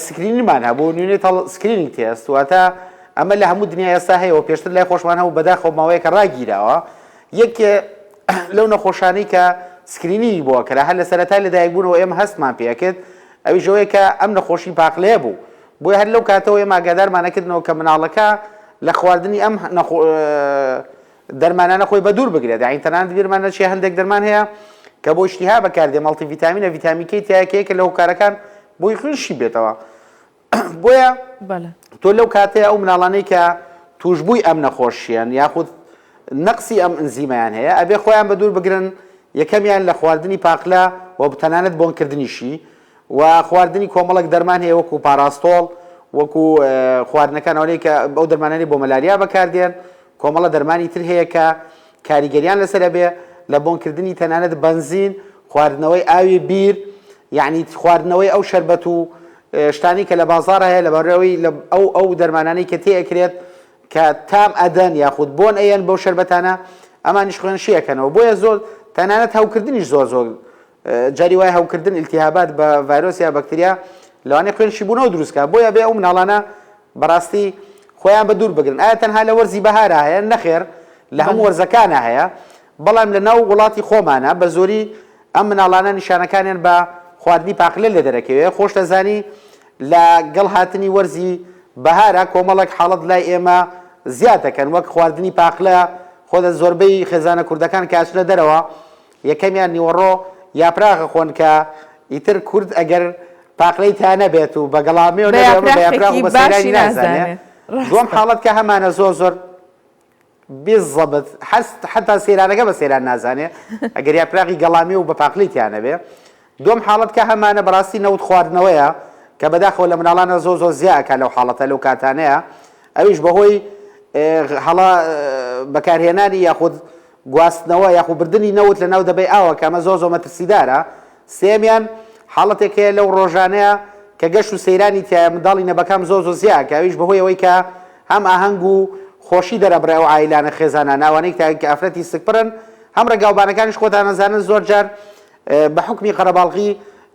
screening مان هەبوو neonatal screening test واتە ئەمە لە هەموو دنیا ئێستا هەیە و پێشتر لای خۆشمان هەبوو بەداخەوە ماوەیەکە ڕاگیراوە یەکێ لەو نەخۆشانەی کە screening ی بۆ کرا هەر لە سەرەتای لەدایکبوونەوە ئێمە هەستمان پێکرد ئەویش ئەوەیە کە ئەم نەخۆشی پاقلەیە بوو بۆیە هەر لەو کاتەوە ئێمە ئاگادارمان ئەکردنەوە کە مناڵەکە لە خواردنی ئەم دەرمانانە خۆی بەدوور بگرێت یانی تەنانەت بیرمان نەچێ هەندێک دەرمان هەیە کە بۆ ئیشتیها بەکاردێ multivitamin ە ڤیتامین کەی تایە کە یەکە لە هۆکارەکان بۆی خوێن شی بێتەوە بۆیە تۆ لەو کاتەیە ئەو مناڵانەی کە توشبووی ئەم نەخۆشیەن یاخود نەقسی ئەم ئەنزیمەیان هەیە ئەبێ خۆیان بە دوور بگرن یەکەمیان لە خواردنی پاقلە و تەنانەت بۆنکردنیشی و خواردنی کۆمەڵێک دەرمان هەیە وەکو پاراستۆڵ وەکو خواردنەکان ئەوانەی کە ئەو دەرمانانەی بۆ مەلاریا بەکاردێن کۆمەڵە دەرمانی تر هەیە کە کاریگەریان لەسەر ئەبێ لە بۆنکردنی تەنانەت بەنزین خواردنەوەی ئاوی بیر یعنی خواردنەوەی ئەو شەربەت و شتانی کە لە بازاڕ هەیە لەبەرەوەی لە ئەو ئەو دەرمانانەی کە تێ ئەکرێت کە تام ئەدەن یاخود بۆن ئەیەن بەو شەربەتانە ئەمانیش خوێن شی ئەکەنەوە بۆیە زۆر تەنانەت هەوکردنیش زۆر زۆر جاری وایە هەوکردن ئیلتیهابات بە ڤایرۆس یا بەکتریا لەوانەیە خوێن شیبوونەوە دروست کا بۆیە بێ ئەو مناڵانە بەڕاستی خۆیان بە دوور بگرن ئایا تەنها لە وەرزی بەهارا هەیە نەخێر لە هەموو وەرزەکانە هەیە بەڵام لە ناو وڵاتی خۆمانە بە زۆری ئەم مناڵانە نیشانەکانیان بە خواردنی پاقلە لێ دەرەکەوێ خۆش دەزانی لە گەڵ هاتنی وەرزی بەهارە کۆمەڵێک حاڵەت لای ئێمە زیاد دەکەن وەک خواردنی پاقلە خۆ زۆربەی خێزانە کوردەکان کە ئەچنە دەرەوە یەکەمیان نیوەڕۆ یاپراخ ئەخۆن کە ئیتر کورد ئەگەر پاقلەی تیا نەبێت و بە گەڵامێو بە نەبێت بە یاپراخ یاپراخێکی و بە سەیرانی باشی نازانێ نازانێ دووەم ڕاستە. حاڵەت کە هەمانە زۆر زۆر بالضبط حەست حەتا سەیرانەکە بە سەیران نازانێ ئەگەر یاپراخی گەڵامێ و بە پاقلەی تیا نەبێ دووەم حاڵەت کە هەمانە بەڕاستی نەوت خواردنەوەیە کە بەداخەوە لە مناڵانە زۆر زۆر زیا ئەکا لەو حاڵەتە لەو کاتانەیە ئەویش بەهۆی هەڵە بەکارهێنانی یاخود گواستنەوە یاخو بردنی نەوت لە ناو دەبەی ئاوە کە ئەمە زۆر زۆر مەترسیدارە، سێیەمیان حاڵەتێک هەیە لەو ڕۆژانەیە کە گەشت و سەیرانی تیایە منداڵی نەبەکام زۆر زۆر زیا ئەکا ئەویش بەهۆی ئەوەی کە هەم ئاهەنگ و خۆشی دەرەبڕێ ئەو عایلانە خێزانانە ئەوانەی کە ئافرەتی سکپڕن هەم ڕێگاوبانەکانیش خۆتان ئەزانن زۆر جار بە حوکمی قەرەباڵغی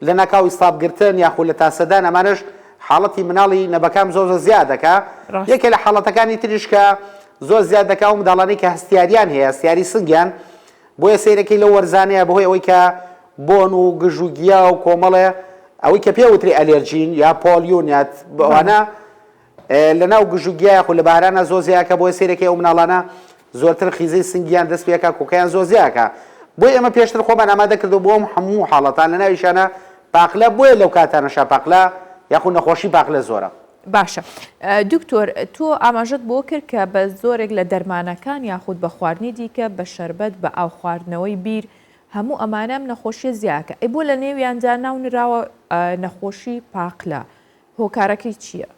لە ناکاو ئیستاپ گرتن یاخو لە تاسەدان ئەمانەش حاڵەتی مناڵی نەبەکام زۆر زۆر زیاد دەکا ڕاستە. یەکێ لە حاڵەتەکانی تریش کە زۆر زیاد دەکا ئەو منداڵانەی کە هەستیاریان هەیە هەستیاری سنگیان بۆیە سەیرەکەی لەو وەرزانەیە بەهۆی ئەوەی کە بۆن و گژ و گیا و کۆمەڵێ ئەوەی کە پێ وترێ ئەلێرجین یا پۆلیون یا بەڵێ. ئەوانە لەناو گژوگیا یاخود لە بەهارانا زۆر زیاکە بۆیە سەیرەکەی ئەو مناڵانە زۆرتر خیزەی سنگیان دەست پێکا کۆکەیان زۆر زیاکە بۆیە ئێمە پێشتر خۆمان ئامادە کردو بۆ ئەم هەموو حاڵەتان لە ناویشانە پاقلە بۆیە لەو کاتانەشا پاقلە یاخود نەخۆشی پاقلە زۆرە. باشە دکتۆر تۆ ئاماژەت بۆ کرد کە بە زۆرێک لە دەرمانەکان یاخود بە خواردنی دیکە بە شەربەت بە ئاو خواردنەوەی بیر هەموو ئەمانە ئەم نەخۆشیە زیاکە ئەی بۆ لە نێویاندا ناو نراوە نەخۆشی پاقلە هۆکارەکەی چییە؟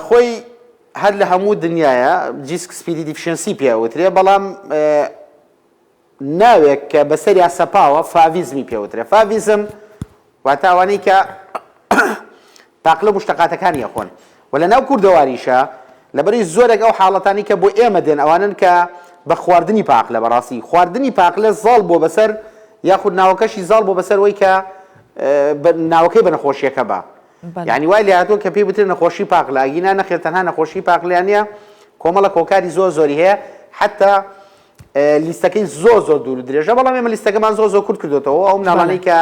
خۆی هەر لە هەموو دنیاە G6PD deficiency پێ ئەوترێ بەڵام ناوێک کە بەسەریا سەپاوە favism ی پێوترێ favism واتە ئەوانەی کە پاقلە مشتەقاتەکانی ئەخۆن و لە ناو کوردەواریشە لەبەری زۆرێک ئەو حاڵەتانی کە بۆ ئێمە دێن ئەوانن کە بە خواردنی پاقلە بەڕاستی خواردنی پاقلە زاڵ بۆ بەسەر یاخود ناوەکەشی زاڵ بۆ بەسەر وەی کە ناوەکەی بە نەخۆشیەکە بە یعنی وای لێهاتووە کە پێی بترێ نەخۆشی پاقلە ئەگینا نەخێر تەنها نەخۆشی پاقلیان نییە کۆمەڵە کۆکاری زۆر زۆری هەیە حتا لیستەکەی زۆر زۆر دوور درێژە بەڵام ئێمە لیستەکەمان زۆر زۆر کورت کردوێتەوە ئەو مناڵانەی کە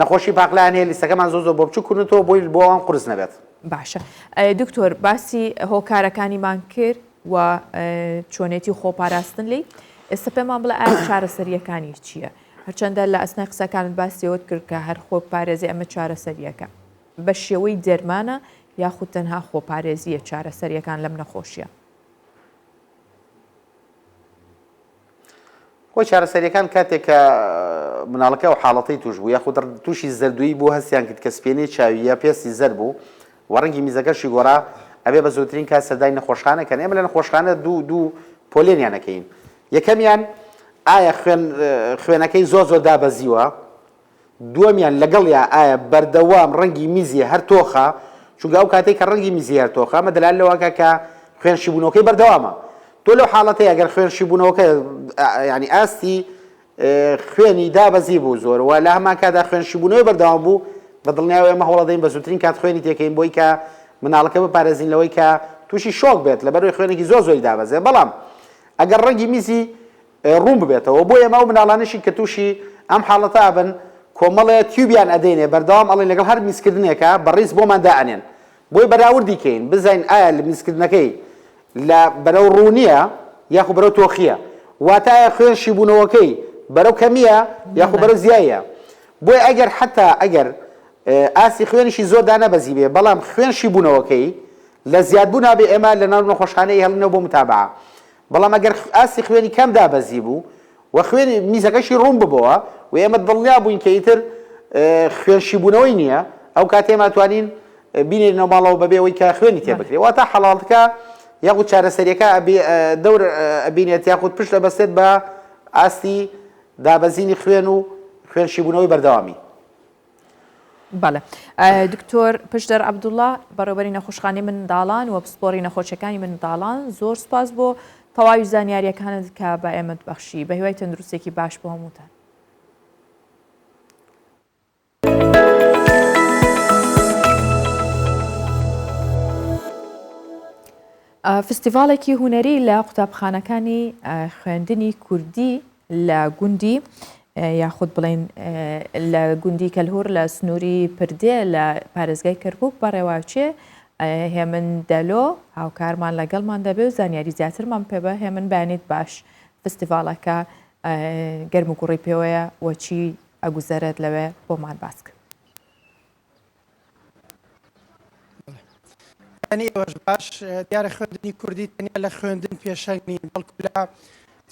نەخۆشی پاقلەیان هەیە لیستەکەمان زۆر زۆر بۆ بچوک کردوێتەوە بۆی بۆ ئەوان قورس نەبێت. باشە دکتۆر باسی هۆکارەکانیمان کرد و چۆنێتی خۆپاراستن لێی ئێستا پێمان بڵێ ئایا چارەسەریەکانی چییە؟ هەرچەندە لە ئەسنای قسەکانت باسی ئەوەت کرد کە هەر خۆ پارێزی ئەمە چارەسەریەکە بە شێوەی دەرمانە. یاخود تەنها خۆپارێزییە چارەسەرییەکان لەم نەخۆشییە؟ هۆی چارەسەریەکان کاتێک کە مناڵەکە ئەو حاڵەتەی توش بوو یاخود تووشی زەردوویی بوو هەستیان کرد کە سپێنەی چاوی یا پێستی زەرد بوو و ڕەنگی میزەکەشی گۆڕا ئەبێ بە زووترین کات سەردانی نەخۆشخانە کەن ئێمە لە نەخۆشخانە دوو دوو پۆلێنیان ئەکەین یەکەمیان ئایا خوێن خوێنەکەی زۆر زۆر دابەزیوە دووەمیان لەگەڵیا ئایا بەردەوام ڕەنگی میزی هەر تۆخە، چونکە ئەو کاتەی کە ڕەنگی میزی هەر تۆخە ئەمە دەلالەت لەوە ئەکا کە خوێن شیبوونەوەکەی بەردەوامە. تۆ لەو حاڵەتەی ئەگەر خوێن شیبوونەوەکە یانی ئاستی خوێنی دابەزی بوو زۆر و لە هەمان کاتدا خوێن شیبوونەوەی بەردەوام بوو بە دڵنیایەوە ئێمە هەوڵەدەین بە زووترین کات خوێنی تێکەین بۆی کە مناڵەکە بپارێزین لەوەی کە تووشی شۆک بێت لەبەرئەوەی خوێنێکی زۆر زۆری دابەزێ بەڵام ئەگەر ڕەنگی میزی ڕوون ببێتەوە بۆیە ئێمە ئەو مناڵانەشی کە تووشی ئەم حاڵەتە ئەبن کۆمەڵێ tube یان ئەدەینێ بەردەوام ئەڵێن لەگەڵ هەر میزکردنێکا بە ڕیز بۆمان دائەنێن بۆی بەراوردی کەین بزانین ئایا لە میزکردنەکەی لە بەرەو ڕوونیە یاخو بەرەو تۆخیە واتە ئایا خوێن شیبوونەوەکەی بەرەو کەمیە یاخو بەرەو زیایە بۆیە ئەگەر حەتا ئەگەر ئاستی خوێنیشی زۆر دانەبەزیبێ بەڵام خوێن شیبوونەوەکەی لە زیادبوونا بێ ئێمە لەناو نەخۆشخانە ئەیهێڵینەوە بۆ متابەعە بەڵام ئەگەر ئاستی خوێنی کەم دابەزیبوو و خوێنی میزەکەشی ڕوون ببۆوە و ئێمە دڵنیا بووین کە ئیتر خوێن شیبوونەوەی نییە ئەو کاتێ ئێمە توانین بینێرینەوە ماڵەوە بەبێ ئەوەی کە خوێنی تێ بکرێ واتە حەڵاڵتکە یاخود چارەسەریەکە دەور ئەبینێت یاخود پشت ئەبەستێت بە ئاستی دابەزینی خوێن و خوێن شیبوونەوەی بەردەوامی. بەڵێ دکتۆر پشدەر عەبدوڵا بەڕێوبەری نەخۆشخانەی منداڵان و پسپۆڕی نەخۆشیەکانی منداڵان زۆر سوپاس بۆ تەواوی زانیاریەکانت کە بە ئێمەت بەخشی بە هیوای تەندروستێکی باش بۆ هەمووتان. فستیڤاڵێکی هونەری لە قوتابخانەکانی خوێندنی کوردی لە گوندی یاخود بڵێین لە گوندی کەلهور لە سنووری پردێ لە پارێزگای کەرکک بەڕێواچێ هێمن دەلۆ هاوکارمان لەگەڵمان دەبێ و زانیاری زیاترمان پێ بە هێمن بەیانیت باش فستیڤاڵەکە گەرم و گوڕی پێوەیە و چی ئەگوزەرێت لەوێ بۆمان باس کرد. یانی ئێوەش باش دیارە خوێندنی کوردی تەنیا لە خوێندن پێشەنگ نین بەڵکو لە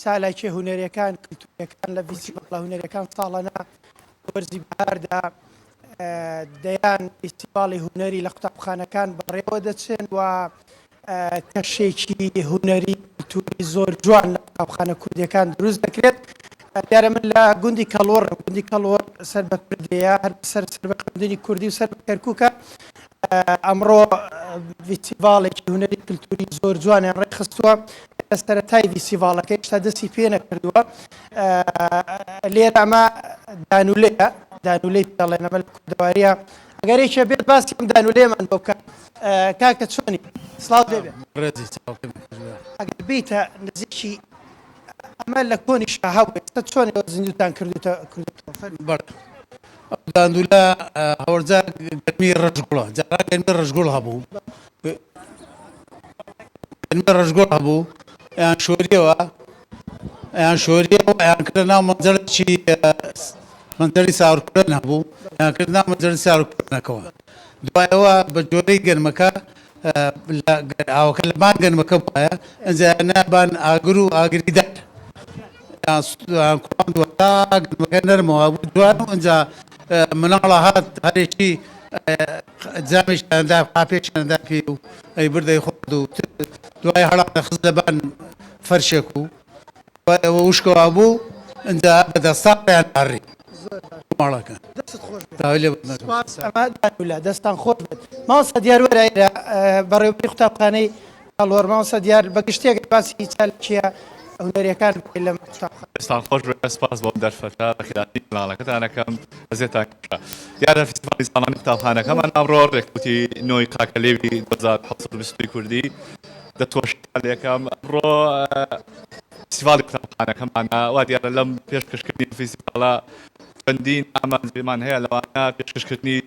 چالاکیە هونەریەکان کلتوریەکان لە فیستیڤاڵە هونەریەکان ساڵانە وەرزی بەهاردا دەیان فیستیڤاڵی هونەری لە قوتابخانەکان بەڕێوە دەچن و کەشێکی هونەری کلتوری زۆر جوان لە قوتابخانە کوردیەکان دروست دەکرێت دیارە من لە گوندی کەڵوڕم گوندی کەڵوڕ سەر بە پردێیە هەر سەر سەر بە خوێندنی کوردی و سەر بە کەرکووکە ئەمڕۆ فیستیڤاڵێکی هونەری کلتوری زۆر جوانیان ڕێکخستووە لە سەرەتای فیستیڤاڵەکە هێشتا دەستی پێ نەکردووە لێرە ئەمە دانولەیە دانولەی پێڵێن ئەمە لە کوردەواریە ئەگەر یەکێ بێت باسی ئەم دانولەیەمان بۆ بکە کاکە چۆنی سڵاو لێ بێ ڕێزی چاوەکەم خۆش بێ. ئەگەر بیتە نزیکی ئەمە لە کۆنی شا هەبوو ئێستا چۆن ئێوە زیندووتان کردوتە کردوتەوە فەرموو. بەڵێ ئەو داندولە هەوەرجا گەرمی ڕەشگوڵە جاران گەرمی ڕەشگوڵ هەبوو گەرمی ڕەشگوڵ هەبوو یان شۆریەوە یان شۆریەوە یان کردە ناو مەنجەڵێکی مەنجەڵی ساورکردن هەبوو یان کرد ناو مەنجەڵی ساورکردنەکەوە دوای ئەوە بە جۆرەی گەرمەکە لە ئاوەکە لە بان گەنمەکە بوایە ئەنجا نابان ئاگر و ئاگری دار یان کوڵاندوە تا گەنمەکە نەرمەوە بوو جوان و ئەنجا مناڵە هات هەرێکی جامێکیان دا قاپێکیان دا پێی و ئەی بردەی خۆرد و دوای هەڵان خست لەبان فەرشێک و دوای ئەوە وشکەوە بوو ئینجا بە دەستاڕیان هەڕی ماڵەکە. دەستت خۆش بێت. داوای لێبوردن دەکەم. سوپاس ئەمە دانولە دەستان خۆش بێت. مامۆستا دیار وەرە ئێرە بەڕێوەبەری قوتابخانەی کەڵوەر مامۆستا دیار بە گشتی ئەگەر باسی چالاکییە هونەرییەکان بکەیت لەم قوتابخانە. دەستان خۆش بێت سپاس بۆ ئەم دەرفەتە بەخێرهاتنی کەناڵەکەتان ئەکەم ئەزیەتان کێشا. دیارە فیستیڤاڵی ساڵانەی قوتابخانەکەمان ئەمڕۆ ڕێکەوتی نۆی قاکەلێوی 2722 کوردی دەستخۆشیتان لێکەم ئەمڕۆ فیستیڤاڵی قوتابخانەکەمانە وا دیارە لەم پێشکەشکردنی فیستیڤاڵە چەندین ئامانجمان هەیە لەوانە پێشکەشکردنی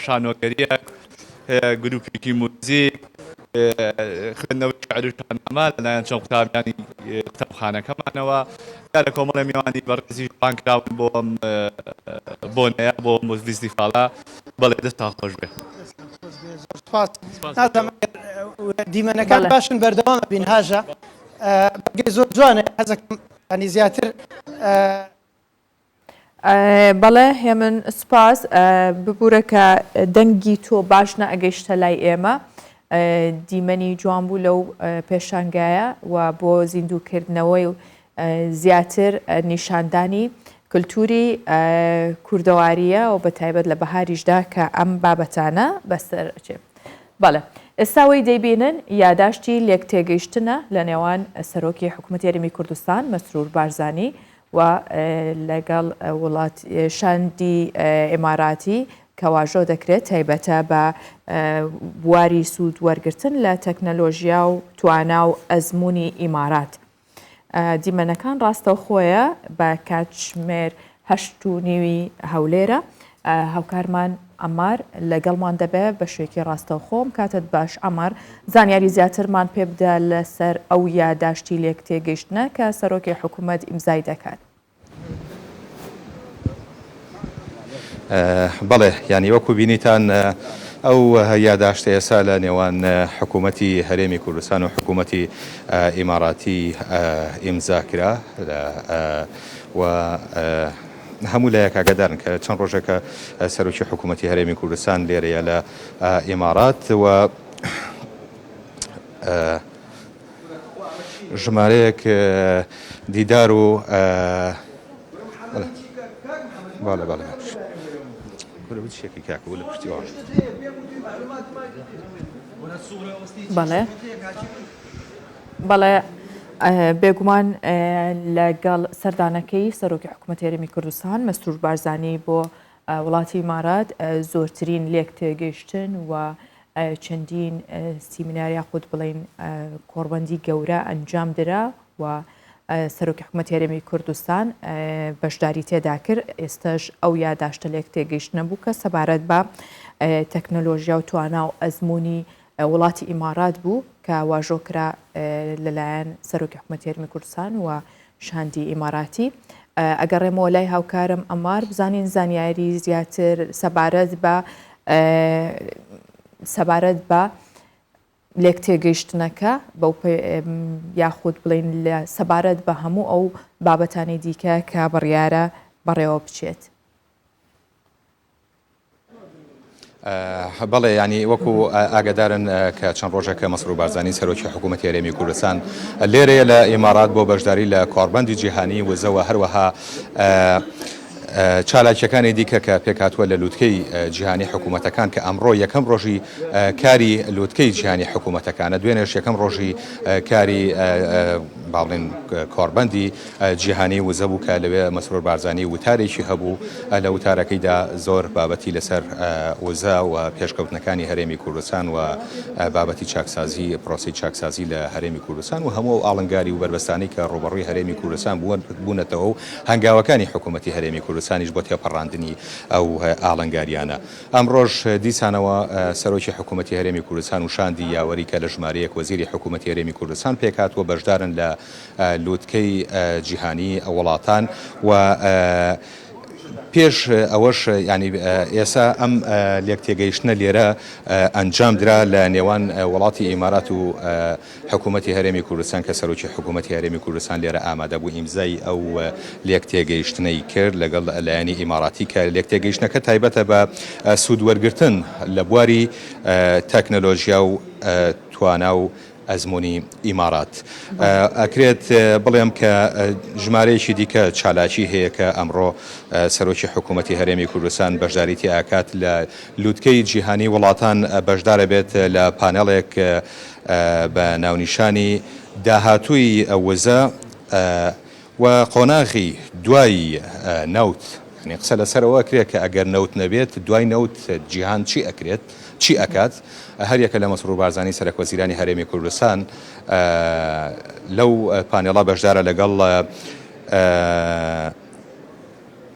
شانۆگەریەک گروپێکی موزیک. خوێندنەوەی شعر و شانامە لەلایەن چەند قوتابیانی قوتابخانەکەمانەوە. دیارە کۆمەڵێ میوانی بەڕێزیش بانگ کراون بۆ ئەم بۆنەیە، بۆ ئەم فیستیڤاڵە. بەڵێ دەستتان خۆش بێ. دەستتان خۆش بێ زۆر سوپاس. نازانم ئەگەر دیمەنەکان باشن بەردەوام بین هاژە. بەڵگەی زۆر جوانە حەزەکەم ینی زیاتر بەڵێ هێمن سوپاس ببورە کە دەنگی تۆ باش نەئەگەیشتە لای ئێمە دیمەنی جوان بوو لەو پێشانگایە و بۆ زیندووکردنەوەی و زیاتر نیشاندانی کللتوری کوردەواریە و بە تایبەت لە بەهاریشدا کە ئەم بابەتانە بەسەر ئەچێ. بەڵێ ئێستا وەی دەیبینن یاداشتی لێکتێگەیشتنە لە نێوان سەرۆکی حکوومەتی هەرێمی کوردستان مەسرور بارزانی و لەگەڵ وڵات شاندی ئیماراتی کە واژۆ دەکرێت تایبەتە بە بواری سوود وەرگرتن لە تەکنەلۆژیا و توانا و ئەزموونی ئیمارات. دیمەنەکان ڕاستەوخۆیە بە کاتژمێر هەشت و نیوی هەولێرە. هاوکارمان عەمار لەگەڵمان دەبێ بە شێوەیەکی ڕاستەوخۆ. کاتت باش عەمار، زانیاری زیاترمان پێ بدە لەسەر ئەو یاداشتی لێکتێگەیشتنە کە سەرۆکی حکوومەت ئیمزای دەکات. بەڵێ، یانی وەکو بینیتان ئەو یاداشتە ئێستا لە نێوان حکوومەتی هەرێمی کوردستان و حکوومەتی ئیماراتی ئیمزا کرا و هەموو لایەک ئاگادارن کە چەند ڕۆژێکە سەرۆکی حکوومەتی هەرێمی کوردستان لێرەیە لە ئیمارات و ژمارەیەک دیدار و بەڵێ بەڵێ بەڵێ. بەڵێ بێگومان لەگەڵ سەردانەکەی سەرۆکی حکوومەتی هەرێمی کوردستان مەسرور بارزانی بۆ وڵاتی ئیمارات زۆرترین لێک تێگەیشتن و چەندین سیمینار یاخود بڵین کۆڕبەندی گەورە ئەنجام درا و سەرۆکی حکوومەتی هەرێمی کوردستان بەشداری تێدا کرد ئێستاش ئەو یاداشتە لێک تێگەیشتنە بوو کە سەبارەت بە تەکنەلۆژیا و توانا و ئەزمموی وڵاتی ئیمارات بوو کە واژۆ کرا لەلایەن سەرۆکی حکومەتی هەرێمی کوردستان و شاندی ئیماراتی. ئەگەڕێمەوە لای هاوکارم ئەمار بزانین زانیاری زیاتر سەبارەت بە سەبارەت بە لێکتێگەیشتنەکە بەو یاخود بڵین لە سەبارەت بە هەموو ئەو بابەتانی دیکە کە بڕیارە بەڕێوە بچێت. بەڵێ ینی وەکو ئاگدارن کە چەند ڕۆژێکە مەسرور بارزانی سەرۆکی حکوومەتی هەرێمی کوردستان لێرەیە لە ئیمارات بۆ بەشداری لە کۆڕبەندی جیهانی وزەوە هەروەها چالاکیەکانی دیکە کە پێکهاتووە لە لوتکەی جیهانی حکوومەتەکان کە ئەمڕۆ یەکەم ڕۆژی کاری لوتکەی جیهانی حکوومەتەکانە دوێنێش یەکەم ڕۆژی کاری باڵین کۆڕبەندی جیهانی وزە بوو کە لەوێ مەسرور بارزانی وتارێکی هەبوو، لە وتارەکەیدا زۆر بابەتی لەسەر وزە و پێشکەوتنەکانی هەرێمی کوردستان و بابەتی چاکسازی، پرۆسەی چاکسازی لە هەرێمی کوردستان و هەموو ئەو ئاڵنگاری و بەربەستانەی کە ڕووبەڕووی هەرێمی کوردستان بوونەتەوە و هەنگاوەکانی حکوومەتی هەرێمی کوردستانیش بۆ تێپەڕاندنی ئەو ئاڵنگارییانە. ئەمڕۆش دیسانەوە سەرۆکی حکوومەتی هەرێمی کوردستان و شاندی یاوەری کە لە ژمارەیەک وەزیری حکوومەتی هەرێمی کوردستان پێکهاتووە بەشدارن لە لوتکەی جیهانی وڵاتان و پێش ئەوەش ینی ئێسا ئەم لێک تێگەیشتنە لێرە ئەنجام درا لە نێوان وڵاتی ئیمارات و حکوومەتی هەرێمی کوردستان کە سەرۆکی حکوومەتی هەرێمی کوردستان لێرە ئامادە بوو ئیمزای ئەو لێک تێگەیشتنەی کرد لەگەڵ لایەنی ئیماراتی کە لێک تێگەیشتنەکە تایبەتە بە سوود وەرگرتن لە بواری تەکنەلۆژیا و توانا و ئەزموونی ئیمارات. ئەکرێت بڵێم کە ژمارەیەکی دیکە چالاکی هەیە کە ئەمڕۆ سەرۆکی حکوومەتی هەرێمی کوردستان بەشداری تیا ئەکات لە لوتکەی جیهانی وڵاتان بەشدارە بێت لە پانێڵێک بە ناونیشانی داهاتووی وزە و قۆناغی دوای نەوت، یانی قسە لەسەر ئەوە ئەکرێت کە ئەگەر نەوت نەبێت دوای نەوت جیهان چی ئەکرێت چی ئەکات، هەریەکە لە مەسرور بارزانی سەرەک وەزیرانی هەرێمی کوردستان لەو پانێڵە بەشدارە لەگەڵ.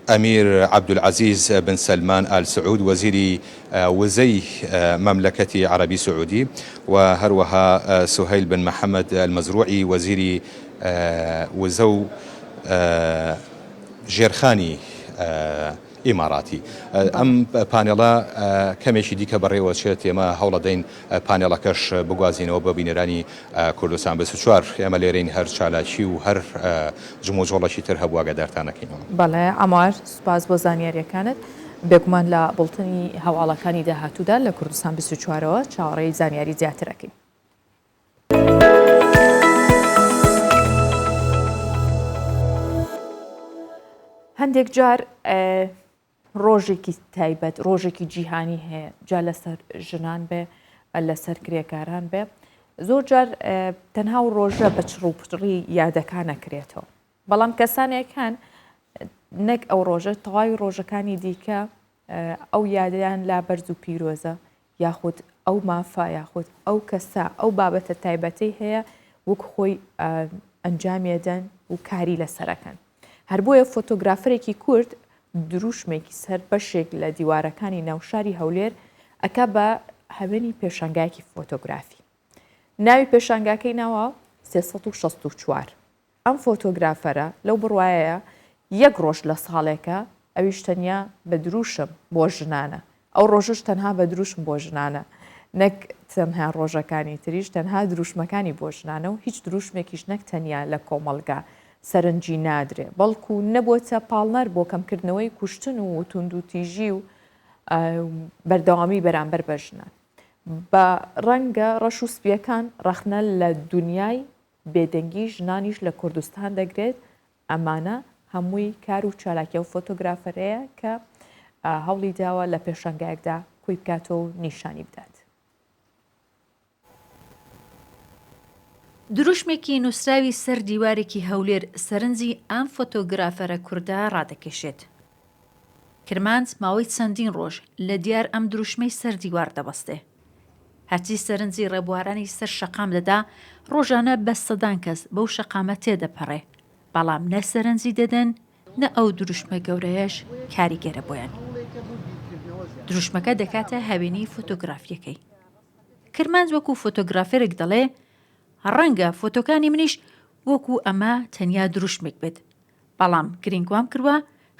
ئەمیر عەبدولعەزیز بن سەلمان ئال سعود وەزیری وزەی مەملەکەتی عەرەبی سعودی و هەروەها سوهەیل بن محەمەد ئەلمەزروعی وەزیری وزە و ژێرخانی ئیماراتی. ئەم پانێڵە کەمێکی دیکە بەڕێوەچێت، ئێمە هەوڵەدەین پانێڵەکەش بگوازینەوە بۆ بینەرانی کوردستان 24. ئێمە لێرەین هەر چالاکی و هەر جموجۆڵێکی تر هەبوو ئاگادارتان ئەکەینەوە. بەڵێ عەمار سوپاس بۆ زانیاریەکانت. بێگومان لە بوڵتنی هەواڵەکانی داهاتوودا لە کوردستان 24 ەوە چاوەڕێی زانیاری زیاتر ئەکەین. هەندێک جار ڕۆژێکی تایبەت ڕۆژێکی جیهانی هەیە جا لەسەر ژنان بێ لەسەر کرێکاران بێ زۆر جار تەنها و ڕۆژە بە چڕ و پچڕی یادەکان نەکرێتەوە بەڵام کەسانێک هەن نەک ئەو ڕۆژە تەواوی ڕۆژەکانی دیکە ئەو یادیان لا بەرز و پیرۆزە یاخود ئەو مافە یاخود ئەو کەسە ئەو بابەتە تایبەتەی هەیە وەک خۆی ئەنجامیەدەن و کاری لەسەرەکەن. هەر بۆیە فۆتۆگرافەرێکی کورد دروشمێکی سەر بەشێک لە دیوارەکانی ناوشاری هەولێر ئەکا بە هەوێنی پێشانگایەکی فۆتۆگرافی. ناوی پێشانگاکەی ناوە 364. ئەم فۆتۆگرافەرە لەو بڕوایەیە یەک ڕۆژ لە ساڵێکە ئەویش تەنیا بە دروشم بۆ ژنانە، ئەو ڕۆژەش تەنها بە دروشم بۆ ژنانە نەک تەنها ڕۆژەکانی تریش تەنها دروشمەکانی بۆ ژنانە و هیچ دروشمێکیش نەک تەنیا لە کۆمەڵگا سەرنجی نادرێ بەڵکو نەبۆتە پاڵنەر بۆ کەمکردنەوەی کوشتن و توندوتیژی و بەردەوامی بەرامبەر بە ژنان. بە ڕەنگە ڕەش و سپیەکان ڕەخنە لە دونیای بێدەنگی ژنانیش لە کوردستان دەگرێت، ئەمانە هەمووی کار و چالاکی ئەو فۆتۆگرافەرەیە کە هەوڵی داوە لە پێشانگایەکدا کۆی بکاتەوە و نیشانی بدات. دروشمێکی نووسراوی سەر دیوارێکی هەولێر سەرنجی ئەم فۆتۆگرافەرە کوردە ڕادەکێشێت. کرمانج ماوەی چەندین ڕۆژ لە دیار ئەم دروشمەی سەر دیوار دەبەستێ. هەرچی سەرنجی ڕێبوارانی سەر شەقام دەدا، ڕۆژانە بە سەدان کەس بەو شەقامە تێدەپەڕێ، بەڵام نە سەرنجی دەدەن، نە ئەو دروشمە گەورەیەش کاریگەرە بۆیان. دروشمەکە دەکاتە هاوێنەی فۆتۆگرافییەکەی. کرمانج وەکو فۆتۆگرافێرێک دەڵێ، ڕەنگە فۆتۆکانی منیش وەکو ئەمە تەنیا دروشمێک بێت، بەڵام گرینگ وام کردوە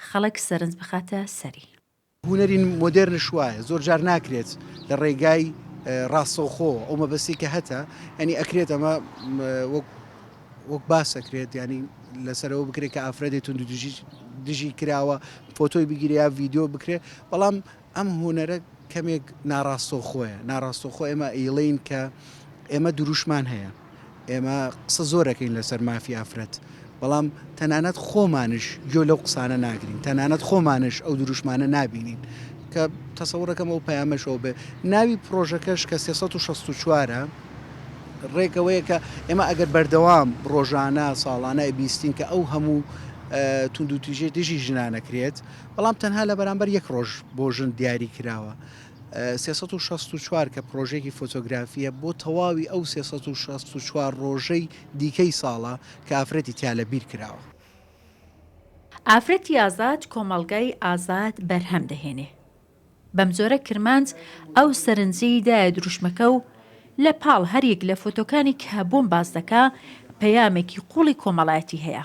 خەڵک سەرنج بخاتە سەری. هونەری مۆدێرنش وایە زۆر جار ناکرێت لە ڕێگای ڕاستەوخۆ ئەو مەبەستی کە هەتە ینی ئەکرێت ئەمە وەک وەک باس ئەکرێت ینی لەسەرەوە بکرێت کە ئافرەتی توندوتیژی دژی کراوە فۆتۆی بگیرێ یا ڤیدیۆ بکرێت بەڵام ئەم هونەرە کەمێک ناڕاستەوخۆیە ناڕاستەوخۆ ئێمە ئەیڵێین کە ئێمە دروشمان هەیە ئێمە قسە زۆر ئەکەین لەسەر مافی ئافرەت، بەڵام تەنانەت خۆمانش گوێ لەو قسانە ناگرین، تەنانەت خۆمانش ئەو دروشمانە نابینین، کە تەسەورەکەم ئەو پەیامەش ئەو بێ. ناوی پرۆژەکەش کە 364 ە، ڕێک ئەوەیە کە ئێمە ئەگەر بەردەوام ڕۆژانە، ساڵانە ئەبیستین کە ئەو هەموو توندوتیژیە دژی ژنان ئەکرێت، بەڵام تەنها لە بەرامبەر یەک ڕۆژ بۆ ژن دیاری کراوە. 364 کە پڕۆژەیەکی فۆتۆگرافییە بۆ تەواوی ئەو 364 ڕۆژەی دیکەی ساڵە کە ئافرەتی تیا لە بیر کراوە. ئافرەتی ئازاد کۆمەڵگای ئازاد بەرهەم دەهێنێ. بەمجۆرە کرمانج ئەو سەرنجەی دایە دروشمەکە و لە پاڵ هەر یەک لە فۆتۆکانی کە بۆم باس دەکا پەیامێکی قووڵی کۆمەڵایەتی هەیە.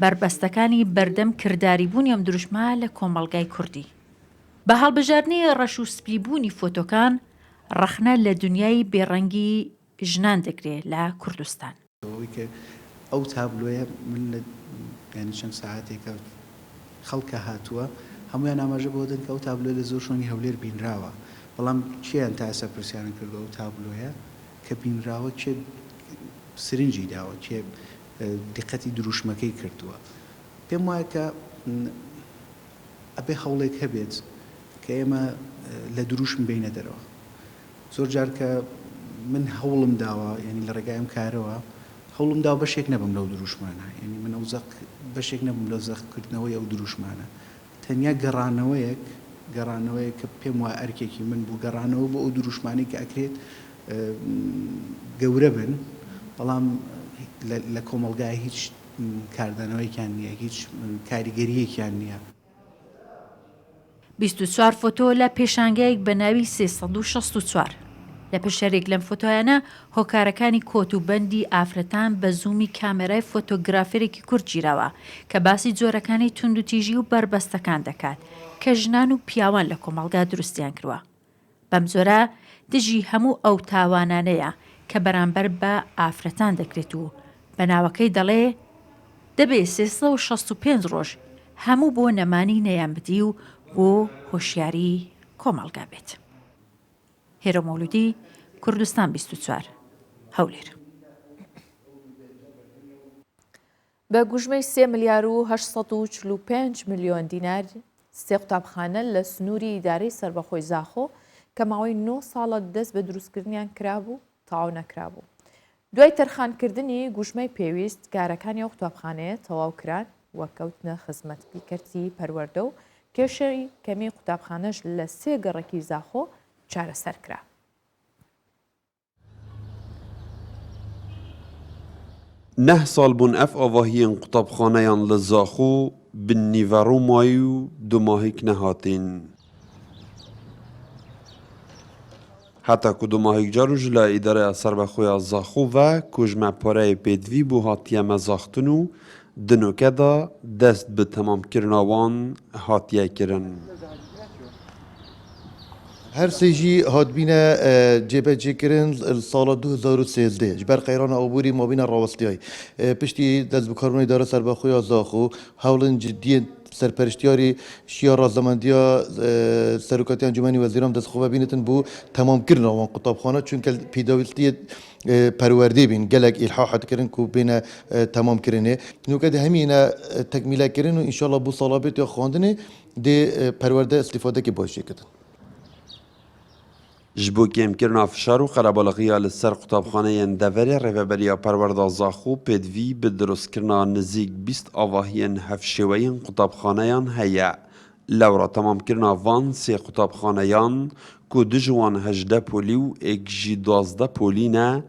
بەربەستەکانی بەردەم کرداریبوونی ئەم دروشمە لە کۆمەڵگای کوردی. بە هەڵبژاردنی ڕەش و سپی بوونی فۆتۆکان ڕەخنە لە دونیای بێ ڕەنگی ژنان دەگرێ لە کوردستان. ئەوەی کە ئەو تابلۆیە من لە یانی چەند سەعاتێکە خەڵکە هاتووە هەموویان ئاماژە بەوە دەن کە ئەو تابلۆیە لە زۆر شوێنی هەولێر بینراوە بەڵام کێیان تا ئێستا پرسیارن کردووە ئەو تابلۆیە کە بینراوە کێ سرنجی داوە کێ دیقەتی دروشمەکەی کردووە پێم وایە کە ئەبێ هەوڵێک هەبێت کە ئێمە لە دروشم بێینە دەرەوە. زۆر جار کە من هەوڵم داوە یانی لە ڕێگای ئەم کارەوە هەوڵم داوە بەشێک نەبم لەو دروشمانە یانی من ئەو زەق بەشێک نەبم لەو زەقکردنەوەی ئەو دروشمانە تەنیا گەڕانەوەیەک گەڕانەوەیەک کە پێم وایە ئەرکێکی من بوو گەڕانەوە بۆ ئەو دروشمانەی کە ئەکرێت گەورە بن بەڵام لە کۆمەڵگای هیچ کاردانەوەیەکیان نییە، هیچ کاریگەرییەکیان نییە. 24 فۆتۆ لە پێشانگایەک بە ناوی 364. لە پشت هەرێک لەم فۆتۆیانە هۆکارەکانی کۆت و بەندی ئافرەتان بە زوومی کامێرای فۆتۆگرافەرێکی کورد گیراوە کە باسی جۆرەکانی توندوتیژی و بەربەستەکان دەکات کە ژنان و پیاوان لە کۆمەڵگا دروستیان کروە. بەمجۆرە دژی هەموو ئەو تاوانانەیە کە بەرامبەر بە ئافرەتان دەکرێت و بە ناوەکەی دەڵێ دەبێ 365 ڕۆژ هەموو بۆ نەمانی نەیانبدی و بۆ هۆشیاری کۆمەڵگا بێت. هێرۆ مەولودی، کوردستان 24، هەولێر. بە گوژمەی سێ ملیار و 845 ملیۆن دینار سێ قوتابخانە لە سنووری ئیدارەی سەربەخۆی زاخۆ کە ماوەی نۆ ساڵە دەست بە دروستکردنیان کرابوو تەواو نەکرابوو. دوای تەرخانکردنی گوژمەی پێویست کارەکانی ئەو قوتابخانەیە تەواو کران و کەوتنە خزمەتی کەرتی پەروەردە و کێشەی کەمی قوتابخانەش لە سێ گەڕەکی زاخۆ چارەسەر کرا. Neh sal bûn ev avahiyên qutabxaneyan li Zaxo bi nîvero mayî û du mahîk nehatîn. Heta ku du mahîk car û ji layê îdareya serbexwe ya Zaxo ve ku ji me pareyê pêdivî bû hatiye mezaxtin û di noke de dest bi temamkirina wan hatiye kirin. Her sê jî hatibîne cêbecêkirin li sala 2013 ji ber qeyrana aborî mabîne rawestiyayî. Piştî destbikarbûna Îdara Serbexwe ya Zaxo hewlên cidiyên serperiştiyarî şiya razemendiya Serokatiya Encûmenî Wezîran bi dest xwe ve bînitin bo temamkirina wan qutabxane çunke pêdawîstiyê perwerdê bîn gelek îlhaha dikirin ku bêne temamkirinê. Nûke di hemî ne tekmîlekirin û înşallah bo sala bêt ya xwendinê Dê perwerde îstîfadekê baş jê kirin. Ji bo kêmkirina fişar û qerebalixiya li ser qutabxaneyên deverê Rêveberiya Perwerda Zaxo pêdivî bi dirustkirina nizîk 20 avahiyên hevşêweyên qutabxaneyan heye. Lewra temamkirina van sê qutabxaneyan ku du ji wan 18 polî û êk jî 12 polî ne,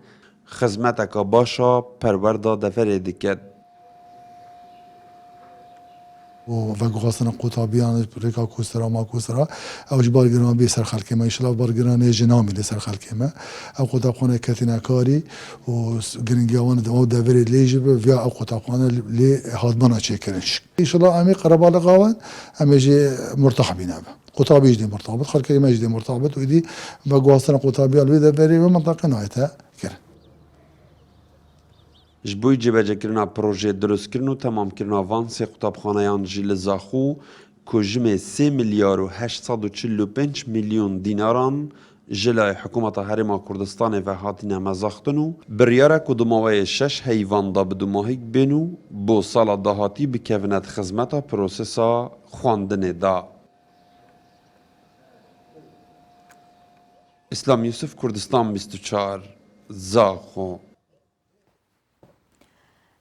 xizmeteka baş a perwerda deverê dike. û veguhastina qutabiyan rêka kostera ma kostera ew ji bar giran bê ser xelkê me înşela bar giranê jî namîne ser xelkê me ew qutabxane ketine karî û giringiya wan ew deverê lê jî bi viya ew qutabxane lê hatibana çêkirin înşela em ê qerebalixa wan em ê jî murtah bîne bi qutabî jî dê murtah bit xelkê me jî dê murtah bit û êdî veguhastina qutabiya li wê deverê wê minteqê nayête kirin. Ji bo cêbecêkirina projeyê dirustkirin û temamkirina van sê qutabxaneyan jî li Zaxo ku jimê sê milyar û 845 milyon dînaran ji layê Hikûmeta Herêma Kurdistanê ve hatine mezaxtin û biryar e ku di maweyê şeş heyvan de bi dumahîk bên û bo sala dahatî bikevine di xizmeta prosesa xwendinê de. Îslam Yûsif Kurdistan 24, Zaxo.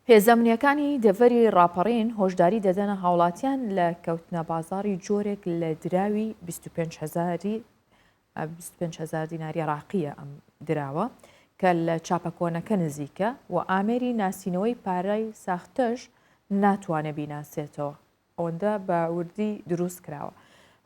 هێزە ئەمنییەکانی دەڤەری ڕاپەڕین هۆشداری دەدەنە هاوڵاتیان لە کەوتنە بازاڕی جۆرێک لە دراوی 25 هەزاری 25 هەزار دیناری عراقیە ئەم دراوە کە لە چاپە کۆنەکە نزیکە و ئامێری ناسینەوەی پارەی ساختەش ناتوانێت بیناسێتەوە. ئەوەندە بە وردی دروست کراوە.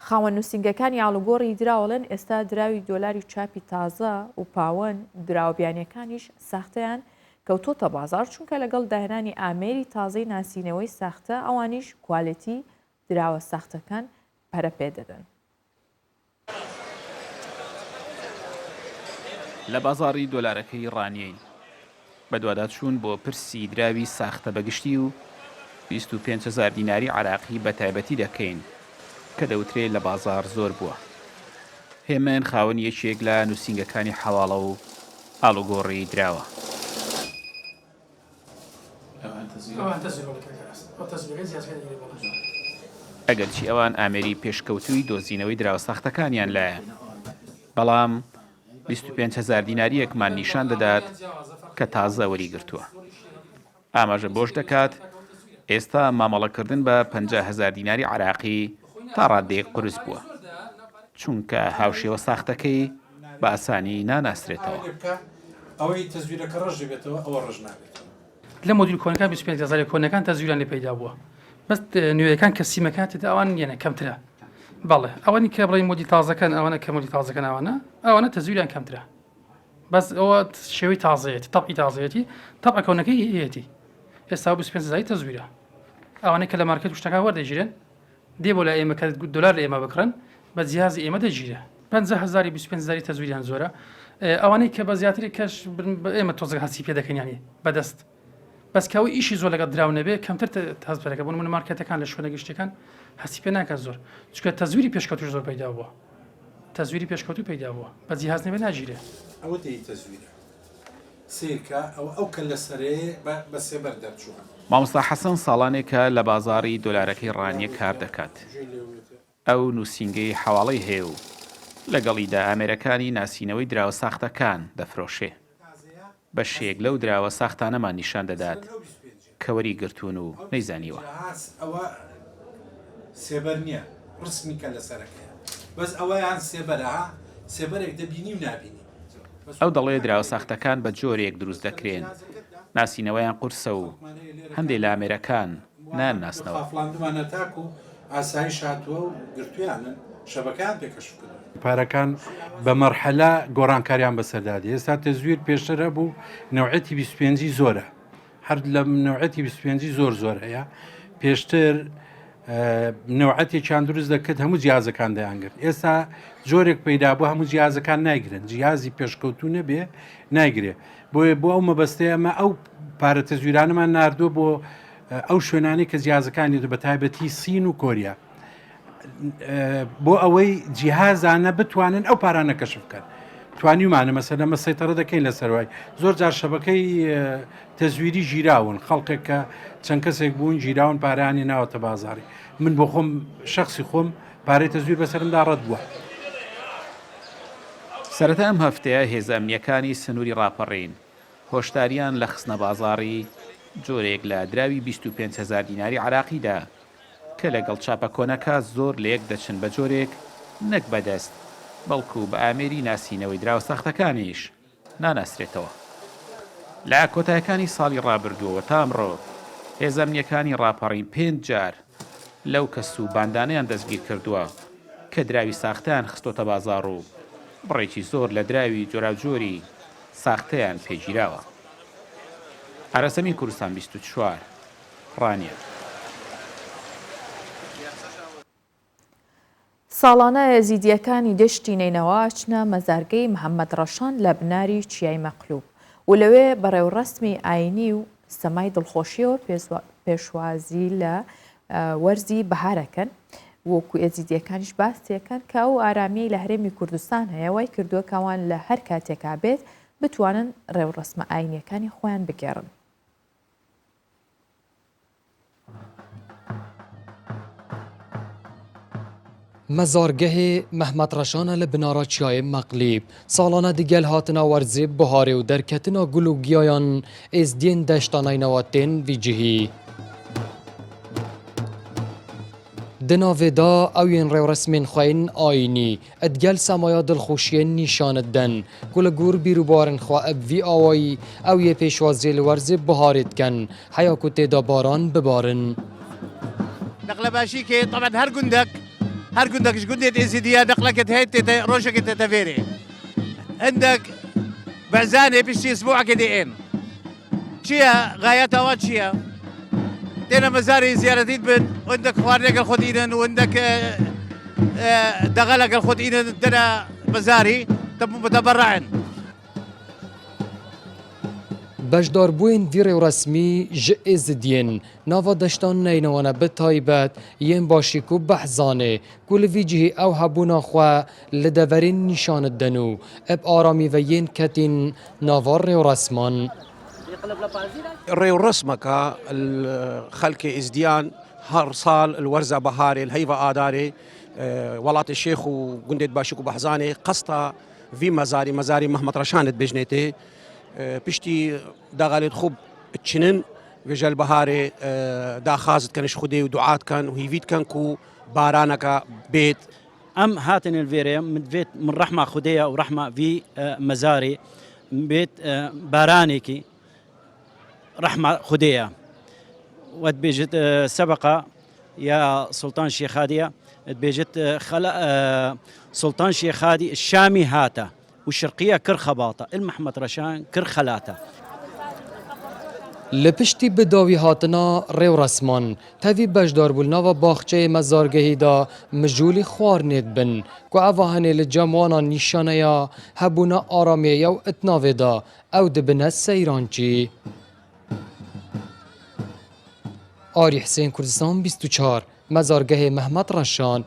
خاوەن نووسینگەکانی ئاڵوگۆڕی دراو ئەڵێن ئێستا دراوی دۆلاری چاپی تازە و پاوەن دراوە بیانیەکانیش ساختەیان کەوتۆتە بازاڕ چونکە لەگەڵ داهێنانی ئامێری تازەی ناسینەوەی ساختە ئەوانیش کوالێتی دراوە ساختەکان پەرە پێ دەدەن. لە بازاڕی دۆلارەکەی ڕانیەین. بەدواداچوون بۆ پرسی دراوی ساختە بەگشتی و 25 هەزار دیناری عێراقی بەتایبەتی دەکەین کە دەوترێ لە بازاڕ زۆر بووە. هێمن خاوەنی یەکێک لە نووسینگەکانی حەواڵە و ئاڵوگۆڕی دراوە. ئەگەرچی ئەوان ئامێری پێشکەوتووی دۆزینەوەی دراوە ساختەکانیان لایە، بەڵام 25 هەزار دینارییەکمان نیشان دەدات کە تازە وەریگرتووە. ئاماژە بەوەش دەکات، ئێستا مامەڵەکردن بە 50 هەزار دیناری عێراقی تا ڕاددەیەک قورس بووە، چونکە هاوشێوە ساختەکەی بە ئاسانی ناناسرێتەوە. ئەوەی تەزویرەکە ڕەش دەبێتەوە ئەوە ڕەش نابێتەوە. لە مۆدیل کۆنەکان 25 هەزاری کۆنەکان تەزویران لێ پەیدا بووە بەس نوێیەکان کە سیمەکان تێدا ئەوان یەنە کەمترە. بەڵێ ئەوەنی کە بڵێی مۆدی تازەکەن ئەوانە کە مۆدی تازەکەن ئەوانە ئەوانە تەزویریان کەمترە بەس ئەوە شێوەی تازەیەتی تەبعی تازەیەتی تەبع کۆنەکەی هەیەتی ئێستا 25 هەزاری تەزویرە ئەوانەی کە لە مارکێت و شتەکان وەردەگیرێن دێ بۆ لای ئێمە کە دۆلار لە ئێمە بکڕن بە جیهازی ئێمە دەگیرێ 50 هەزاری 25 هەزاری تەزویریان زۆرە ئەوانەی کە بە زیاتری کەش ئێمە تۆزێک هەستی پێ دەکەین یانی بەدەست بەس کە ئەوەی ئیشی زۆر لەگەڵ دراو نەبێ کەمتر هەست پێ دەکات بۆ نمونە مارکێتەکان لە شوێنە گشتیەکان هەستی پێ ناکات زۆر چونکە تەزویری پێشکەوتوش زۆر پەیدا بووە تەزویری پێشکەوتوو پەیدا بووە بە جیهاز نەبێ ناگیرێ. ئەوە دەی تەزویرە سەیرکە ئەوە ئەو کەللە سەرەیە بە سێبەر دەرچووە. مامۆستا حەسەن ساڵانێکە لە بازاڕی دۆلارەکەی ڕانیە کار دەکات. ئەو نووسینگەی حەواڵەی هەیە و لەگەڵیدا ئامێرەکانی ناسینەوەی دراوە ساختەکان دەفرۆشێ. بەشێک لەو دراوە ساختانەمان نیشان دەدات کە وەری گرتوون و نەیزانیوە. ئەو دەڵێ دراوە ساختەکان بە جۆرێک دروست دەکرێن ناسینەوەیان قورسە و هەندێ لە ئامێرەکان نایانناسنەوە. خافڵاندومانە تاکو ئاسایش هاتووە و گرتویانن شەبەکەیان پێ کەشف کردوون. پارەکان بە مەرحەلە گۆڕانکاریان بەسەردا دێ ئێستا تەزویر پێشتر هەبوو نەوعەتی 25 زۆرە هەر لە نەوعەتی 25 زۆر زۆر هەیە پێشتر نەوعەتێکیان دروست دەکرد هەموو جیازەکان دەیانگرت ئێستا جۆرێک پەیدا بوو هەموو جیازەکان نایگرن جیازی پێشکەوتو نەبێ نایگرێ بۆیە بۆ ئەو مەبەستەیە ئەمە ئەو پارە تەزویرانەمان ناردووە بۆ ئەو شوێنانەی کە جیازەکانی بە تایبەتی سین و کۆریا بۆ ئەوەی جیهازانە بتوانن ئەو پارانە کەشف بکەن توانیمانە مەسەلە مە سەیتەڕە دەکەین لە سەروای زۆر جار شەبەکەی تەزویری گیراون خەڵکێک کە چەند کەسێک بوون گیراون پارانی ناوەتە بازاری من بۆ خۆم شخصی خۆم پارەی تەزویر بەسەرمدا ڕەت بووە. سەرەتای ئەم هەفتەیە هێزە ئەمنییەکانی سنووری ڕاپەڕین هۆشدارییان لە خستنەبازاڕی جۆرێک لە دراوی 25 هەزار دیناری عێراقی دا کە لەگەڵ چاپە کۆنەکە زۆر لەیەک دەچن بە جۆرێک نەک بە دەست بەڵکو بە ئامێری ناسینەوەی دراوە ساختەکانیش ناناسرێتەوە. لە کۆتایەکانی ساڵی ڕابردووەوە تا ئەمڕۆ هێزە ئەمنییەکانی ڕاپەڕین پێنج جار لەو کەس و باندانەیان دەستگیرکردووە کە دراوی ساختەیان خستۆتە بازاڕ و بڕێکی زۆر لە دراوی جۆراوجۆری ساختەیان پێگیراوە. ئاراسەمین کوردستان 24، ڕانیە. ساڵانە ئێزیدییەکانی دەشتی نەینەوا ئەچنە مەزارگەی محەمەد ڕەشان لە بناری چیای مەقلوب و لەوێ بە ڕێوڕەسمی ئایینی و سەمای دڵخۆشییەوە پێشوازی لە وەرزی بەهار ئەکەن وەکو ئێزیدییەکانیش باسیەکەن کە ئەو ئارامیەی لە هەرێمی کوردستان هەیە وای کردووە کە ئەوان لە هەر کاتێکا بێت بتوانن ڕێوڕەسمە ئایینیەکانی خۆیان بگێڕن. مەزارگەهێ مەهمەت ڕەشانە لە بنارا چیایێ مەقلیب ساڵانە دگەل هاتنا وەرزێ بهارێ و دەرکەتنا گول و گیایان ئێزدیێن دەشتا نەینەوا تێن ڤی جهی. Di navê de ew yên rêwresmên xwe yên ayînî digel semaya dilxweşiyê nîşan didin ku li gor bîr û barên xwe bi vî awayî ew yê pêşwaziyê li werzê biharê dikin heya ku tê de baran bibarin. Neqlebaşîkê teben her gundek her gundek ji gundê Êzîdiya neqleke heye tête rojekê tête vêrê. Hindek berzanê piştî isbuekê dê ên. Çi ye gayeta wan çi ye? Têne mezarê ziyaretî dibin û hindek xwarinê gel xwe dînin û hindek dexela gel xwe dînin dine mezarî muteberre'in. Beşdarbûyên vî rêwresmî ji Êzidiyên nava deştan Neynowane bi taybet yên başî ku behzanê ku li vî cihî ew hebûna xwe li deverê nîşan didin û bi aramî ve yên ketîn nava rêwresman. Rêwresmeka xelkê Êzdiyan her sal li werza biharê li heyva Adarê welatê Şêx û gundê Başik û Behzanê qesta vî mezarî mezarî Mehmet Reşan dibêjinê tê piştî daxalê dixwe çinin vêje li biharê daxwaz dikin ji Xwedê û dua dikin û hîvî dikin ku baraneka bêt. Em hatin li vêrê min divêt min rehma Xwedê ye û rehma vî mezarê min bêt baranekî rehma Xwedê ye. We dibêjit sebeqa. یا سوڵتان شێخادیە دبێژێت خەلا سوڵتان شێخادی شامی هاتە و شرقیە کڕ خەباتە ال محمد رەشان کڕ خەلاتە. Li piştî bi dawî hatina rêwresman, tevî beşdarbû li nava baxçeyê mezargehî de mijûlî xwarinê dibin ku eva henê li cem wana nîşaneya hebûna aramiyê ye û itnavê de ew dibine seyrançî. Arî Hisên Kurdistan 24, Mezargehê Mehmet Reşan.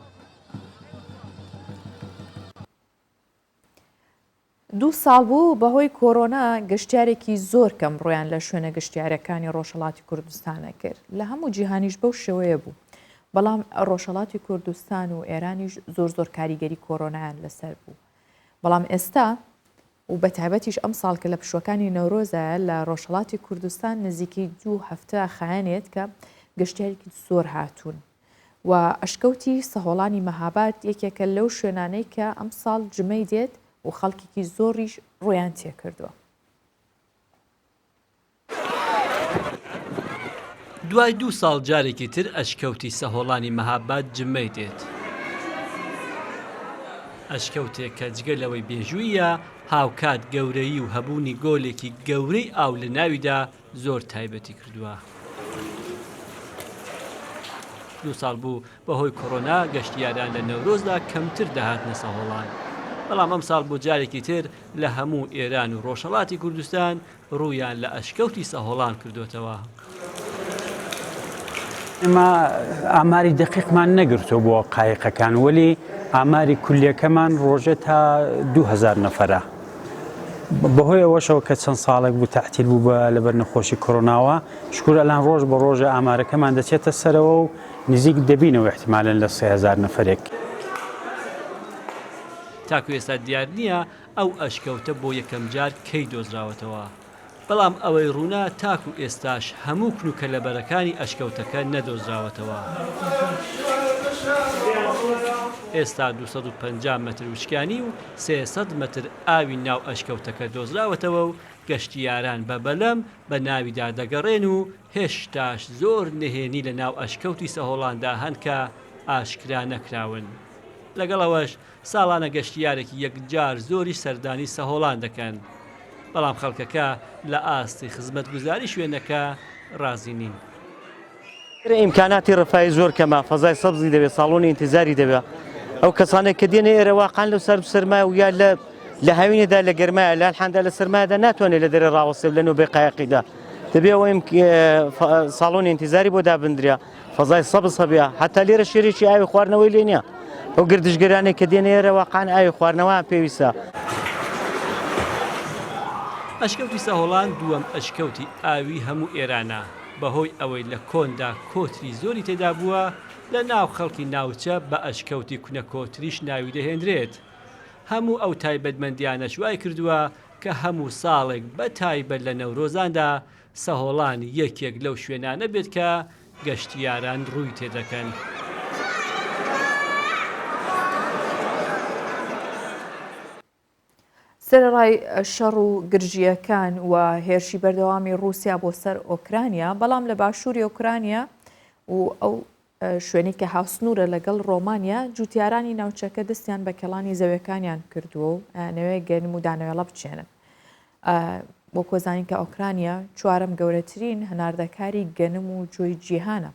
دوو ساڵ بوو بەهۆی کۆرۆنا گەشتیارێکی زۆر کەم ڕوویان لە شوێنە گەشتیارەکانی ڕۆژهەڵاتی کوردستان ئەکرد، لە هەموو جیهانیش بەو شێوەیە بوو، بەڵام ڕۆژهەڵاتی کوردستان و ئێرانیش زۆر زۆر کاریگەری کۆرۆنایان لەسەر بوو، بەڵام ئێستا و بە تایبەتیش ئەمساڵ کە لە پشووەکانی نەورۆزایە لە ڕۆژهەڵاتی کوردستان نزیکەی دوو هەفتە خایەنێت کە گەشتیارێکی زۆر هاتوون و ئەشکەوتی سەهۆڵانی مەهاباد یەکێکە لەو شوێنانەی کە ئەمساڵ جمەی دێت و خەڵکێکی زۆریش ڕوویان تێکردووە. دوای دوو ساڵ جارێکی تر ئەشکەوتی سەهۆڵانی مەهاباد جمەی دێت. ئەشکەوتێک کە جگە لەوەی بێژووییە، هاوکات گەورەیی و هەبوونی گۆلێکی گەورەی ئاو لە ناویدا زۆر تایبەتی کردووە. دوو ساڵ بوو بەهۆی کۆرۆنا گەشتیاران لە نەورۆزدا کەمتر دەهاتنە سەهۆڵان، بەڵام ئەمساڵ بۆ جارێکی تر لە هەموو ئێران و ڕۆژهەڵاتی کوردستان ڕوویان لە ئەشکەوتی سەهۆڵان کردۆتەوە. ئێمە ئاماری دەقیقمان نەگرتووە بۆ قایقەکان، وەلی ئاماری کولیەکەمان ڕۆژێ تا 2000 نەفەرە. بەهۆی ئەوەشەوە کە چەند ساڵێک بوو تەعتیل بوو بە لەبەر نەخۆشی کۆرۆناوە، شکور ئەلان ڕۆژ بە ڕۆژە ئامارەکەمان دەچێتە سەرەوە و نزیک دەبینەوە ئیحتیمالەن لە 3000 نەفەرێک. تاکو ئێستا دیار نییە ئەو ئەشکەوتە بۆ یەکەمجار کەی دۆزراوەتەوە، بەڵام ئەوەی ڕوونە تاکو ئێستاش هەموو کن و کەلەبەرەکانی ئەشکەوتەکە نەدۆزراوەتەوە. ئێستا 250 مەتر وشکانی و 300 مەتر ئاوی ناو ئەشکەوتەکە دۆزراوەتەوە و گەشتیاران بە بەلەم بە ناویدا دەگەڕێن و هێشتاش زۆر نهێنی لە ناو ئەشکەوتی سەهۆڵاندا هەن کە ئاشکرا نەکراون. لەگەڵ ئەوەش ساڵانە گەشتیارێکی یەکجار زۆریش سەردانی سەهۆڵان دەکەن، بەڵام خەڵکەکە لە ئاستی خزمەتگوزاری شوێنەکە ڕازی نین. لێرە ئیمکاناتی ڕەفاهی زۆر کەمە، فەزای سەبزی دەوێت، ساڵۆنی ئینتیزاری دەوێت. ئەو کەسانەی کە دێنە ئێرە واقعەن لەو سارد و سەرمایە و یا لە لە هاوینێدا لە گەرمایە لە حاندا لە سەرمایەدا ناتوانێت لە دەرێ ڕاوەستێ لە نۆبەی قایقیدا. دەبێ ئەوە ساڵۆنی ئینتیزاری بۆ دابندرێ. فەزای سەبز هەبێ حتا لێرە شێرێکی ئاوی خواردنەوەی لێ نییە ئەو گردشگەرانێک کە دێنە ئێرە واقعەن ئاوی خواردنەوەیان پێویستە. ئەشکەوتی سەهۆڵان دووەم ئەشکەوتی ئاوی هەموو ئێرانە، بەهۆی ئەوەی لە کۆندا کۆتری زۆری تێدا بووە، لە ناو خەڵکی ناوچە بە ئەشکەوتی کونە کۆتریش ناوی دەهێنرێت. هەموو ئەو تایبەتمەندیانەش وای کردووە کە هەموو ساڵێک بە تایبەت لە نەورۆزاندا سەهۆڵان یەکێک لەو شوێنانە بێت کە گەشتیاران ڕووی تێدەکەن. سەرەڕای شەڕ و گرژییەکان و هێرشی بەردەوامی ڕووسیا بۆ سەر ئۆکرانیا، بەڵام لە باشووری ئۆکرانیا و ئەو شوێنەی کە هاوسنوورە لەگەڵ ڕۆمانیا، جووتیارانی ناوچەکە دەستیان بە کێڵانی زەویەکانیان کردووە و ئەیانەوێت گەنم و دانەوێڵە بچێنن. وەکو زانین کە ئۆکرانیا چوارەم گەورەترین هەناردەکاری گەنم و جۆی جیهانە،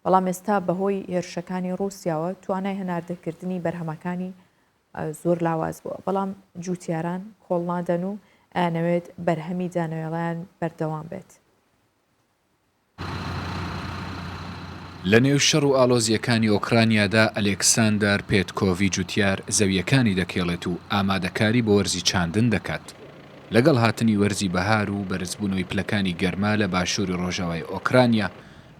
بەڵام ئێستا بەهۆی هێرشەکانی ڕووسیاوە توانای هەناردەکردنی بەرهەمەکانی زۆر لاواز بووە، بەڵام جووتیاران کۆڵ نادەن و ئەیانەوێت بەرهەمی دانەوێڵەیان بەردەوام بێت. لە نێو شەڕ و ئاڵۆزییەکانی ئۆکرانیادا ئەلێکساندەر پێتکۆڤی جوتیار زەوییەکانی دەکێڵێت و ئامادەکاری بۆ وەرزی چاندن دەکات. لەگەڵ هاتنی وەرزی بەهار و بەرزبوونەوەی پلەکانی گەرما لە باشووری ڕۆژاوای ئۆکرانیا،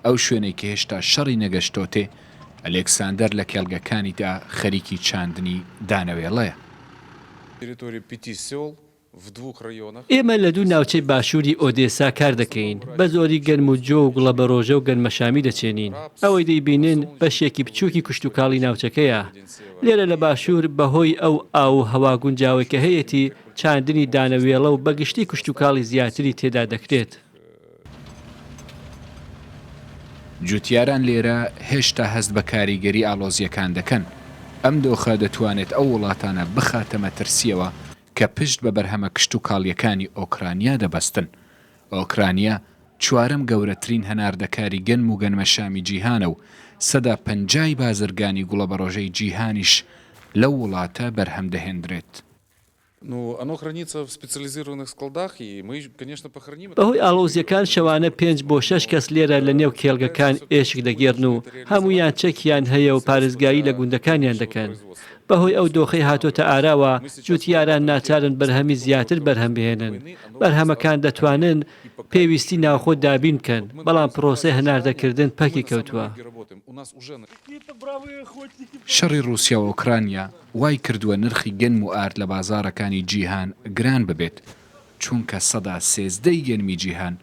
ئەو شوێنەی کە هێشتا شەڕی نەگەشتۆتێ، ئەلێکساندەر لە کێڵگەکانیدا خەریکی چاندنی دانەوێڵەیە. ئێمە لە دوو ناوچەی باشووری ئۆدێسا کار دەکەین، بە زۆری گەنم و جۆ و گوڵەبەڕۆژە و گەنمەشامی دەچێنین. ئەوەی دەیبینن بەشێکی بچووکی کشتوکاڵی ناوچەکەیە. لێرە لە باشوور بەهۆی ئەو ئاو و هەوا گونجاوەی کە هەیەتی، چاندنی دانەوێڵە و بەگشتی کشتوکاڵی زیاتری تێدا دەکرێت. جوتیاران لێرە هێشتا هەست بە کاریگەری ئاڵۆزییەکان دەکەن، ئەم دۆخە دەتوانێت ئەو وڵاتانە بخاتە مەترسییەوە کە پشت بە بەرهەمە کشتوکاڵییەکانی ئۆکرانیا دەبەستن. ئۆکرانیا چوارەم گەورەترین هەناردەکاری گەنم و گەنمەشامی جیهانە و 50% ی بازرگانی گوڵەبەڕۆژەی جیهانیش لەو وڵاتە بەرهەم دەهێندرێت. بەهۆی ئاڵۆزییەکان شەوانە پێنج بۆ شەش کەس لێرە لە نێو کێڵگەکان ئێشک دەگێڕن و هەموویان چەکیان هەیە و پارێزگاری لە گوندەکانیان دەکەن. بەهۆی ئەو دۆخەی هاتۆتە ئاراوە، جووتیاران ناچارن بەرهەمی زیاتر بەرهەم بهێنن. بەرهەمەکان دەتوانن پێویستی ناوخۆ دابین بکەن، بەڵام پرۆسەی هەناردەکردن پەکی کەوتووە. شەڕی ڕووسیا و ئۆکرانیا وای کردووە نرخی گەنم و ئارد لە بازاڕەکانی جیهان گران ببێت، چونکە 13% ی گەنمی جیهان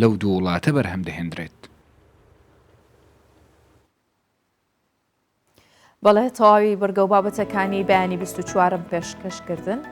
لەو دوو وڵاتە بەرهەم دەهێندرێت. بەڵێ تەواوی بڕگە و بابەتەکانی بەیانی 24م پێشکەش کردن.